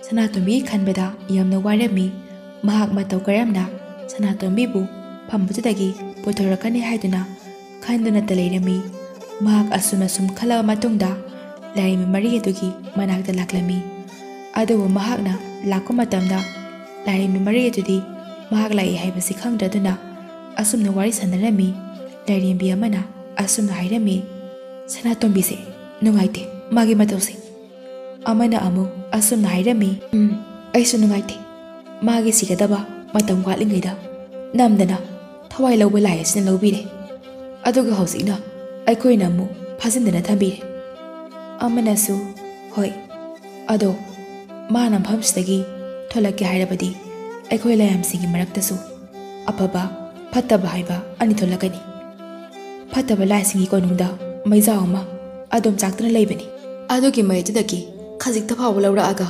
ꯁꯅꯥꯇꯣꯝꯕꯤꯒꯤ ꯈꯟꯕꯗ ꯌꯥꯝꯅ ꯋꯥꯔꯝꯃꯤ꯫ ꯃꯍꯥꯛ ꯃꯇꯧ ꯀꯔꯝꯅ ꯁꯅꯥꯇꯣꯝꯕꯤꯕꯨ ꯐꯝꯕꯗꯨꯗꯒꯤ ꯄꯨꯊꯣꯔꯛꯀꯅꯤ ꯍꯥꯏꯗꯨꯅ ꯈꯟꯗꯨꯅꯇ ꯂꯩꯔꯝꯃꯤ꯫ ꯃꯍꯥꯛ ꯑꯁꯨꯝꯅ ꯁꯨꯝ ꯈꯜꯂꯕ ꯃꯇꯨꯡꯗ ꯂꯥꯏꯔꯦꯝꯕꯤ ꯃꯔꯤ ꯑꯗꯨꯒꯤ ꯃꯅꯥꯛꯇ ꯂꯥꯛꯂꯝꯃꯤ꯫ ꯑꯗꯨꯕꯨ ꯃꯍꯥꯛꯅ ꯂꯥꯛꯄ ꯃꯇꯝꯗ ꯂꯥꯏꯔꯦꯝꯕꯤ ꯃꯔꯤ ꯑꯗꯨꯗꯤ ꯃꯍꯥꯛ ꯂꯥꯛꯏ ꯍꯥꯏꯕꯁꯤ ꯈꯪꯗ꯭ꯔꯗꯨꯅ ꯑꯁꯨꯝꯅ ꯋꯥꯔꯤ ꯁꯥꯟꯅꯔꯝꯃꯤ꯫ ꯂꯥꯏꯔꯦꯝꯕꯤ ꯑꯃꯅ ꯑꯁꯨꯝꯅ ꯍꯥꯏꯔꯝꯃꯤ, "ꯁꯅꯥꯇꯣꯝꯕꯤꯁꯦ ꯅꯨꯡꯉꯥꯏꯇꯦ, ꯃꯥꯒꯤ ꯃꯇꯧꯁꯦ"꯫ ꯑꯃꯅ ꯑꯃꯨꯛ ꯑꯁꯨꯝꯅ ꯍꯥꯏꯔꯝꯃꯤ, "ꯎꯝ, ꯑꯩꯁꯨ ꯅꯨꯡꯉꯥꯏꯇꯦ꯫ ꯃꯥꯒꯤ ꯁꯤꯒꯗꯕ ꯃꯇꯝ ꯋꯥꯠꯂꯤꯉꯩꯗ ꯅꯝꯗꯅ ꯊꯋꯥꯏ ꯂꯧꯕ ꯂꯥꯏ ꯑꯁꯤꯅ ꯂꯧꯕꯤꯔꯦ꯫ ꯑꯗꯨꯒ ꯍꯧꯖꯤꯛꯅ ꯑꯩꯈꯣꯏꯅ ꯑꯃꯨꯛ ꯐꯥꯖꯤꯟꯗꯅ ꯊꯝꯕꯤꯔꯦ"꯫ ꯑꯃꯅꯁꯨ, "ꯍꯣꯏ, ꯑꯗꯣ ꯃꯥꯅ ꯃꯐꯝꯁꯤꯗꯒꯤ ꯊꯣꯛꯂꯛꯀꯦ ꯍꯥꯏꯔꯕꯗꯤ ꯑꯩꯈꯣꯏ ꯂꯥꯏꯌꯥꯝꯁꯤꯡꯒꯤ ꯃꯔꯛꯇꯁꯨ ꯑꯐꯕ ꯐꯠꯇꯕ ꯍꯥꯏꯕ ꯑꯅꯤ ꯊꯣꯛꯂꯛꯀꯅꯤ꯫ ꯐꯠꯇꯕ ꯂꯥꯏꯁꯤꯡꯒꯤ ꯀꯣꯅꯨꯡꯗ ꯃꯩꯖꯥꯎ ꯑꯃ ꯑꯗꯨꯝ ꯆꯥꯛꯇꯨꯅ ꯂꯩꯕꯅꯤ꯫ ꯑꯗꯨꯒꯤ ꯃꯩꯗꯨꯗꯒꯤ ꯈꯖꯤꯛꯇ ꯐꯥꯎꯕ ꯂꯧꯔꯛꯑꯒ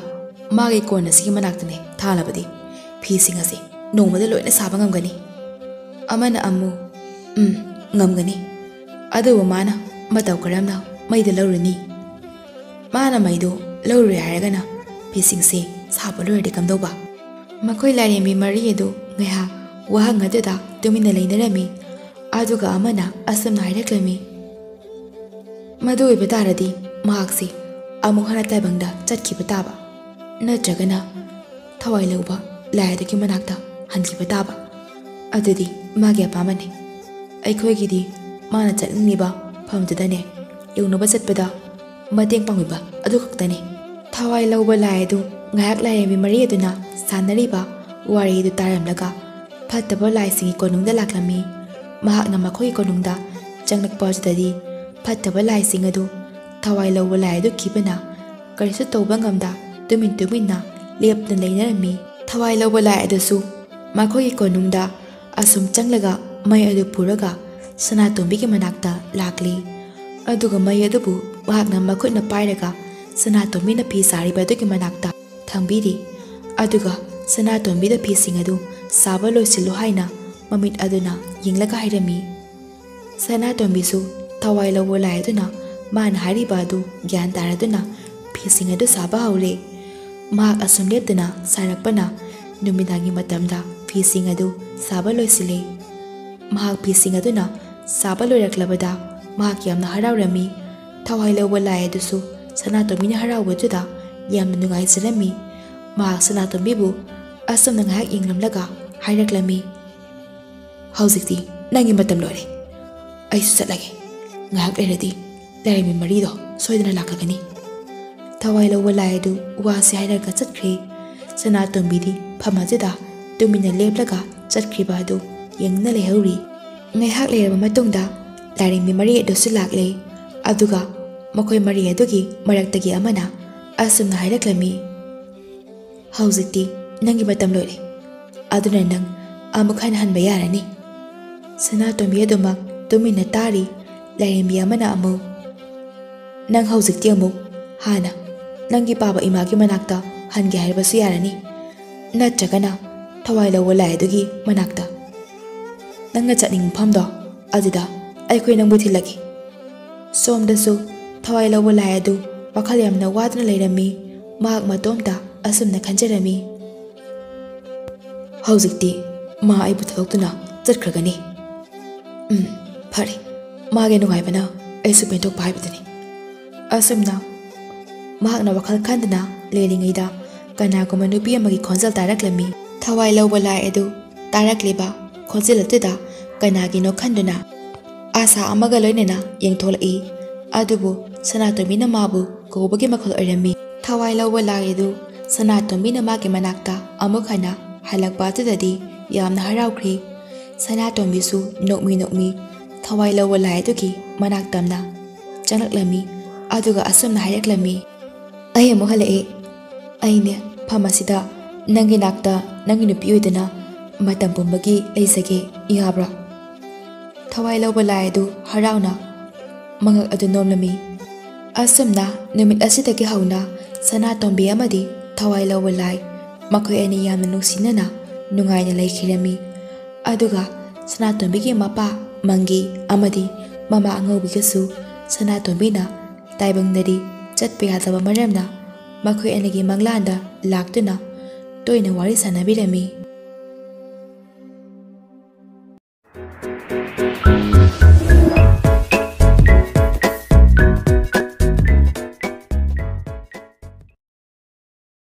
ꯃꯥꯒꯤ ꯀꯣꯟ ꯑꯁꯤꯒꯤ ꯃꯅꯥꯛꯇꯅꯦ ꯊꯥꯜꯂꯕꯗꯤ ꯐꯤꯁꯤꯡ ꯑꯁꯤ ꯅꯣꯡꯃꯗ ꯂꯣꯏꯅ ꯁꯥꯕ ꯉꯝꯒꯅꯤ"꯫ ꯑꯃꯅ ꯑꯃꯨꯛ, "ꯎꯝ, ꯉꯝꯒꯅꯤ꯫ ꯑꯗꯨꯕꯨ ꯃꯥꯅ ꯃꯇꯧ ꯀꯔꯝꯅ ꯃꯩꯗ ꯂꯧꯔꯨꯅꯤ? ꯃꯥꯅ ꯃꯩꯗꯨ ꯂꯧꯔꯨꯔꯦ ꯍꯥꯏꯔꯒꯅ ꯐꯤꯁꯤꯡꯁꯦ ꯁꯥꯕ ꯂꯣꯏꯔꯗꯤ ꯀꯝꯗꯧꯕ?" ꯃꯈꯣꯏ ꯂꯥꯏꯔꯦꯝꯕꯤ ꯃꯔꯤ ꯑꯗꯨ ꯉꯥꯏꯍꯥꯛ ꯋꯥꯍꯪ ꯑꯗꯨꯗ ꯇꯨꯃꯤꯟꯅ ꯂꯩꯅꯔꯝꯃꯤ꯫ ꯑꯗꯨꯒ ꯑꯃꯅ ꯑꯁꯨꯝꯅ ꯍꯥꯏꯔꯛꯂꯝꯃꯤ, "ꯃꯗꯨ ꯑꯣꯏꯕ ꯇꯥꯔꯗꯤ ꯃꯍꯥꯛꯁꯤ ꯑꯃꯨꯛ ꯍꯟꯅ ꯇꯥꯏꯕꯪꯗ ꯆꯠꯈꯤꯕ ꯇꯥꯕ, ꯅꯠꯇ꯭ꯔꯒꯅ ꯊꯋꯥꯏ ꯂꯧꯕ ꯂꯥꯏ ꯑꯗꯨꯒꯤ ꯃꯅꯥꯛꯇ ꯍꯟꯈꯤꯕ ꯇꯥꯕ꯫ ꯑꯗꯨꯗꯤ ꯃꯥꯒꯤ ꯑꯄꯥꯝꯕꯅꯤ꯫ ꯑꯩꯈꯣꯏꯒꯤꯗꯤ ꯃꯥꯅ ꯆꯠꯅꯤꯡꯂꯤꯕ ꯃꯐꯝꯗꯨꯗꯅꯦ ꯌꯧꯅꯕ ꯆꯠꯄꯗ ꯃꯇꯦꯡ ꯄꯥꯡꯕꯤꯕ ꯑꯗꯨ ꯈꯛꯇꯅꯤ"꯫ ꯊꯋꯥꯏ ꯂꯧꯕ ꯂꯥꯏ ꯑꯗꯨ ꯉꯥꯏꯍꯥꯛ ꯂꯥꯏꯔꯦꯝꯕꯤ ꯃꯔꯤ ꯑꯗꯨꯅ ꯁꯥꯟꯅꯔꯤꯕ ꯋꯥꯔꯤ ꯑꯗꯨ ꯇꯥꯔꯝꯂꯒ ꯐꯠꯇꯕ ꯂꯥꯏꯁꯤꯡꯒꯤ ꯀꯣꯅꯨꯡꯗ ꯂꯥꯛꯂꯝꯃꯤ꯫ ꯃꯍꯥꯛꯅ ꯃꯈꯣꯏꯒꯤ ꯀꯣꯅꯨꯡꯗ ꯆꯪꯂꯛꯄ ꯑꯗꯨꯗꯗꯤ ꯐꯠꯇꯕ ꯂꯥꯏꯁꯤꯡ ꯑꯗꯨ ꯊꯋꯥꯏ ꯂꯧꯕ ꯂꯥꯏ ꯑꯗꯨ ꯀꯤꯕꯅ ꯀꯔꯤꯁꯨ ꯇꯧꯕ ꯉꯝꯗ ꯇꯨꯃꯤꯟ ꯇꯨꯃꯤꯟꯅ ꯂꯦꯞꯇꯨꯅ ꯂꯩꯅꯔꯝꯃꯤ꯫ ꯊꯋꯥꯏ ꯂꯧꯕ ꯂꯥꯏ ꯑꯗꯨꯁꯨ ꯃꯈꯣꯏꯒꯤ ꯀꯣꯅꯨꯡꯗ ꯑꯁꯨꯝ ꯆꯪꯂꯒ ꯃꯩ ꯑꯗꯨ ꯄꯨꯔꯒ ꯁꯅꯥꯇꯣꯝꯕꯤꯒꯤ ꯃꯅꯥꯛꯇ ꯂꯥꯛꯂꯤ꯫ ꯑꯗꯨꯒ ꯃꯩ ꯑꯗꯨꯕꯨ ꯃꯍꯥꯛꯅ ꯃꯈꯨꯠꯅ ꯄꯥꯏꯔꯒ ꯁꯅꯥꯇꯣꯝꯕꯤꯅ ꯐꯤ ꯁꯥꯔꯤꯕ ꯑꯗꯨꯒꯤ ꯃꯅꯥꯛꯇ ꯊꯝꯕꯤꯔꯤ꯫ ꯑꯗꯨꯒ ꯁꯅꯥꯇꯣꯝꯕꯤꯗ ꯐꯤꯁꯤꯡ ꯑꯗꯨ ꯁꯥꯕ ꯂꯣꯏꯁꯤꯜꯂꯨ ꯍꯥꯏꯅ ꯃꯃꯤꯠ ꯑꯗꯨꯅ ꯌꯦꯡꯂꯒ ꯍꯥꯏꯔꯝꯃꯤ꯫ ꯁꯅꯥꯇꯣꯝꯕꯤꯁꯨ ꯊꯋꯥꯏ ꯂꯧꯕ ꯂꯥꯏ ꯑꯗꯨꯅ ꯃꯥꯅ ꯍꯥꯏꯔꯤꯕ ꯑꯗꯨ ꯒ꯭ꯌꯥꯟ ꯇꯥꯔꯗꯨꯅ ꯐꯤꯁꯤꯡ ꯑꯗꯨ ꯁꯥꯕ ꯍꯧꯔꯦ꯫ ꯃꯍꯥꯛ ꯑꯁꯨꯝ ꯂꯦꯞꯇꯅ ꯁꯥꯔꯛꯄꯅ ꯅꯨꯃꯤꯗꯥꯡꯒꯤ ꯃꯇꯝꯗ ꯐꯤꯁꯤꯡ ꯑꯗꯨ ꯁꯥꯕ ꯂꯣꯏꯁꯤꯜꯂꯦ꯫ ꯃꯍꯥꯛ ꯐꯤꯁꯤꯡ ꯑꯗꯨꯅ ꯁꯥꯕ ꯂꯣꯏꯔꯛꯂꯕꯗ ꯃꯍꯥꯛ ꯌꯥꯝꯅ ꯍꯔꯥꯎꯔꯝꯃꯤ꯫ ꯊꯋꯥꯏ ꯂꯧꯕ ꯂꯥꯏ ꯑꯗꯨꯁꯨ ꯁꯅꯥꯇꯣꯝꯕꯤꯅ ꯍꯔꯥꯎꯕꯗꯨꯗ ꯌꯥꯝꯅ ꯅꯨꯡꯉꯥꯏꯖꯔꯝꯃꯤ꯫ ꯃꯍꯥꯛ ꯁꯅꯥꯇꯣꯝꯕꯤꯕꯨ ꯑꯁꯨꯝꯅ ꯉꯥꯏꯍꯥꯛ ꯌꯦꯡꯂꯝꯂꯒ ꯍꯥꯏꯔꯛꯂꯝꯃꯤ, "ꯍꯧꯖꯤꯛꯇꯤ ꯅꯪꯒꯤ ꯃꯇꯝ ꯂꯣꯏꯔꯦ꯫ ꯑꯩꯁꯨ ꯆꯠꯂꯒꯦ꯫ ꯉꯥꯏꯍꯥꯛ ꯂꯩꯔꯗꯤ ꯂꯥꯏꯔꯦꯝꯕꯤ ꯃꯔꯤꯗꯣ ꯁꯣꯏꯗꯅ ꯂꯥꯛꯂꯒꯅꯤ꯫" ꯊꯋꯥꯏ ꯂꯧꯕ ꯂꯥꯏ ꯑꯗꯨ ꯋꯥꯁꯤ ꯍꯥꯏꯔꯒ ꯆꯠꯈ꯭ꯔꯦ꯫ ꯁꯅꯥꯇꯣꯝꯕꯤꯗꯤ ꯐꯝ ꯑꯗꯨꯗ ꯇꯨꯃꯤꯟꯅ ꯂꯦꯞꯂꯒ ꯆꯠꯈ꯭ꯔꯤꯕ ꯑꯗꯨ ꯌꯦꯡꯗꯨꯅ ꯂꯩꯍꯧꯔꯤ꯫ ꯉꯥꯏꯍꯥꯛ ꯂꯩꯔꯕ ꯃꯇꯨꯡꯗ ꯂꯥꯏꯔꯦꯝꯕꯤ ꯃꯔꯤ ꯑꯗꯨꯁꯨ ꯂꯥꯛꯂꯦ꯫ ꯑꯗꯨꯒ ꯃꯈꯣꯏ ꯃꯔꯤ ꯑꯗꯨꯒꯤ ꯃꯔꯛꯇꯒꯤ ꯑꯃꯅ ꯑꯁꯨꯝꯅ ꯍꯥꯏꯔꯛꯂꯝꯃꯤ, "ꯍꯧꯖꯤꯛꯇꯤ ꯅꯪꯒꯤ ꯃꯇꯝ ꯂꯣꯏꯔꯦ꯫ ꯑꯗꯨꯅ ꯅꯪ ꯑꯃꯨꯛ ꯍꯟꯅ ꯍꯟꯕ ꯌꯥꯔꯅꯤ꯫" ꯁꯅꯥꯇꯣꯝꯕꯤ ꯑꯗꯨꯃꯛ ꯇꯨꯃꯤꯟꯅ ꯇꯥꯔꯤ꯫ ꯂꯥꯏꯔꯦꯝꯕꯤ ꯑꯃꯅ ꯑꯃꯨꯛ, "ꯅꯪ ꯍꯧꯖꯤꯛꯇꯤ ꯑꯃꯨꯛ ꯍꯥꯟꯅ ꯅꯪꯒꯤ ꯄꯥꯕ ꯏꯃꯥꯒꯤ ꯃꯅꯥꯛꯇ ꯍꯟꯒꯦ ꯍꯥꯏꯔꯕꯁꯨ ꯌꯥꯔꯅꯤ, ꯅꯠꯇ꯭ꯔꯒꯅ ꯊꯋꯥꯏ ꯂꯧꯕ ꯂꯥꯏ ꯑꯗꯨꯒꯤ ꯃꯅꯥꯛꯇ꯫ ꯅꯪꯅ ꯆꯠꯅꯤꯡꯕ ꯃꯐꯝꯗꯣ ꯑꯗꯨꯗ ꯑꯩꯈꯣꯏ ꯅꯪꯕꯨ ꯊꯤꯜꯂꯒꯦ꯫" ꯁꯣꯝꯗꯁꯨ ꯊꯋꯥꯏ ꯂꯧꯕ ꯂꯥꯏ ꯑꯗꯨ ꯋꯥꯈꯜ ꯌꯥꯝꯅ ꯋꯥꯗꯨꯅ ꯂꯩꯔꯝꯃꯤ꯫ ꯃꯍꯥꯛ ꯃꯇꯣꯝꯇ ꯑꯁꯨꯝꯅ ꯈꯟꯖꯔꯝꯃꯤ, "ꯍꯧꯖꯤꯛꯇꯤ ꯃꯥ ꯑꯩꯕꯨ ꯊꯥꯗꯣꯛꯇꯨꯅ ꯆꯠꯈ꯭ꯔꯒꯅꯤ꯫ ꯎꯝ, ꯐꯔꯦ, ꯃꯥꯒꯤ ꯅꯨꯡꯉꯥꯏꯕꯅ ꯑꯩꯁꯨ ꯄꯦꯟꯊꯣꯛꯄ ꯍꯥꯏꯕꯗꯨꯅꯤ꯫" ꯑꯁꯨꯝꯅ ꯃꯍꯥꯛꯅ ꯋꯥꯈꯜ ꯈꯟꯗꯨꯅ ꯂꯩꯔꯤꯉꯩꯗ ꯀꯅꯥꯒꯨꯝꯕ ꯅꯨꯄꯤ ꯑꯃꯒꯤ ꯈꯣꯟꯖꯦꯜ ꯇꯥꯔꯛꯂꯝꯃꯤ꯫ ꯊꯋꯥꯏ ꯂꯧꯕ ꯂꯥꯏ ꯑꯗꯨ ꯇꯥꯔꯛꯂꯤꯕ ꯈꯣꯟꯖꯦꯜ ꯑꯗꯨꯗ ꯀꯅꯥꯒꯤꯅꯣ ꯈꯟꯗꯨꯅ ꯑꯁꯥ ꯑꯃꯒ ꯂꯣꯏꯅꯅ ꯌꯦꯡꯊꯣꯛꯂꯛꯏ꯫ ꯑꯗꯨꯕꯨ ꯁꯅꯥꯇꯣꯝꯕꯤꯅ ꯃꯥꯕꯨ ꯀꯧꯕꯒꯤ ꯃꯈꯣꯜ ꯑꯣꯏꯔꯝꯃꯤ꯫ ꯊꯋꯥꯏ ꯂꯧꯕ ꯂꯥꯏ ꯑꯗꯨ ꯁꯅꯥꯇꯣꯝꯕꯤꯅ ꯃꯥꯒꯤ ꯃꯅꯥꯛꯇ ꯑꯃꯨꯛ ꯍꯟꯅ ꯍꯜꯂꯛꯄ ꯑꯗꯨꯗꯗꯤ ꯌꯥꯝꯅ ꯍꯔꯥꯎꯈ꯭ꯔꯦ꯫ ꯁꯅꯥꯇꯣꯝꯕꯤꯁꯨ ꯅꯣꯛꯃꯤ ꯅꯣꯛꯃꯤ ꯊꯋꯥꯏ ꯂꯧꯕ ꯂꯥꯏ ꯑꯗꯨꯒꯤ ꯃꯅꯥꯛ ꯇꯝꯅ ꯆꯪꯂꯛꯂꯝꯃꯤ꯫ ꯑꯗꯨꯒ ꯑꯁꯨꯝꯅ ꯍꯥꯏꯔꯛꯂꯝꯃꯤ, "ꯑꯩ ꯑꯃꯨꯛ ꯍꯜꯂꯛꯑꯦ꯫ ꯑꯩꯅꯦ ꯐꯝ ꯑꯁꯤꯗ ꯅꯪꯒꯤ ꯅꯥꯛꯇ ꯅꯪꯒꯤ ꯅꯨꯄꯤ ꯑꯣꯏꯗꯨꯅ ꯃꯇꯝ ꯄꯨꯝꯕꯒꯤ ꯂꯩꯖꯒꯦ, ꯌꯥꯕ꯭ꯔꯥ?" ꯊꯋꯥꯏ ꯂꯧꯕ ꯂꯥꯏ ꯑꯗꯨ ꯍꯔꯥꯎꯅ ꯃꯉꯛ ꯑꯗꯨ ꯅꯣꯝꯂꯝꯃꯤ꯫ ꯑꯁꯨꯝꯅ ꯅꯨꯃꯤꯠ ꯑꯁꯤꯗꯒꯤ ꯍꯧꯅ ꯁꯅꯥꯇꯣꯝꯕꯤ ꯑꯃꯗꯤ ꯊꯋꯥꯏ ꯂꯧꯕ ꯂꯥꯏ ꯃꯈꯣꯏ ꯑꯅꯤ ꯌꯥꯝꯅ ꯅꯨꯡꯁꯤꯅꯅ ꯅꯨꯡꯉꯥꯏꯅ ꯂꯩꯈꯤꯔꯝꯃꯤ꯫ ꯑꯗꯨꯒ ꯁꯅꯥꯇꯣꯝꯕꯤꯒꯤ ꯃꯄꯥ ꯃꯪꯒꯤ ꯑꯃꯗꯤ ꯃꯃꯥ ꯑꯉꯧꯕꯤꯒꯁꯨ ꯁꯅꯥꯇꯣꯝꯕꯤꯅ ꯇꯥꯏꯕꯪꯗꯗꯤ ꯆꯠꯄ ꯌꯥꯗꯕ ꯃꯔꯝꯅ ꯃꯈꯣꯏ ꯑꯅꯤꯒꯤ ꯃꯪꯂꯥꯟꯗ ꯂꯥꯛꯇꯨꯅ ꯇꯣꯏꯅ ꯋꯥꯔꯤ ꯁꯥꯟꯅꯕꯤꯔꯝꯃꯤ꯫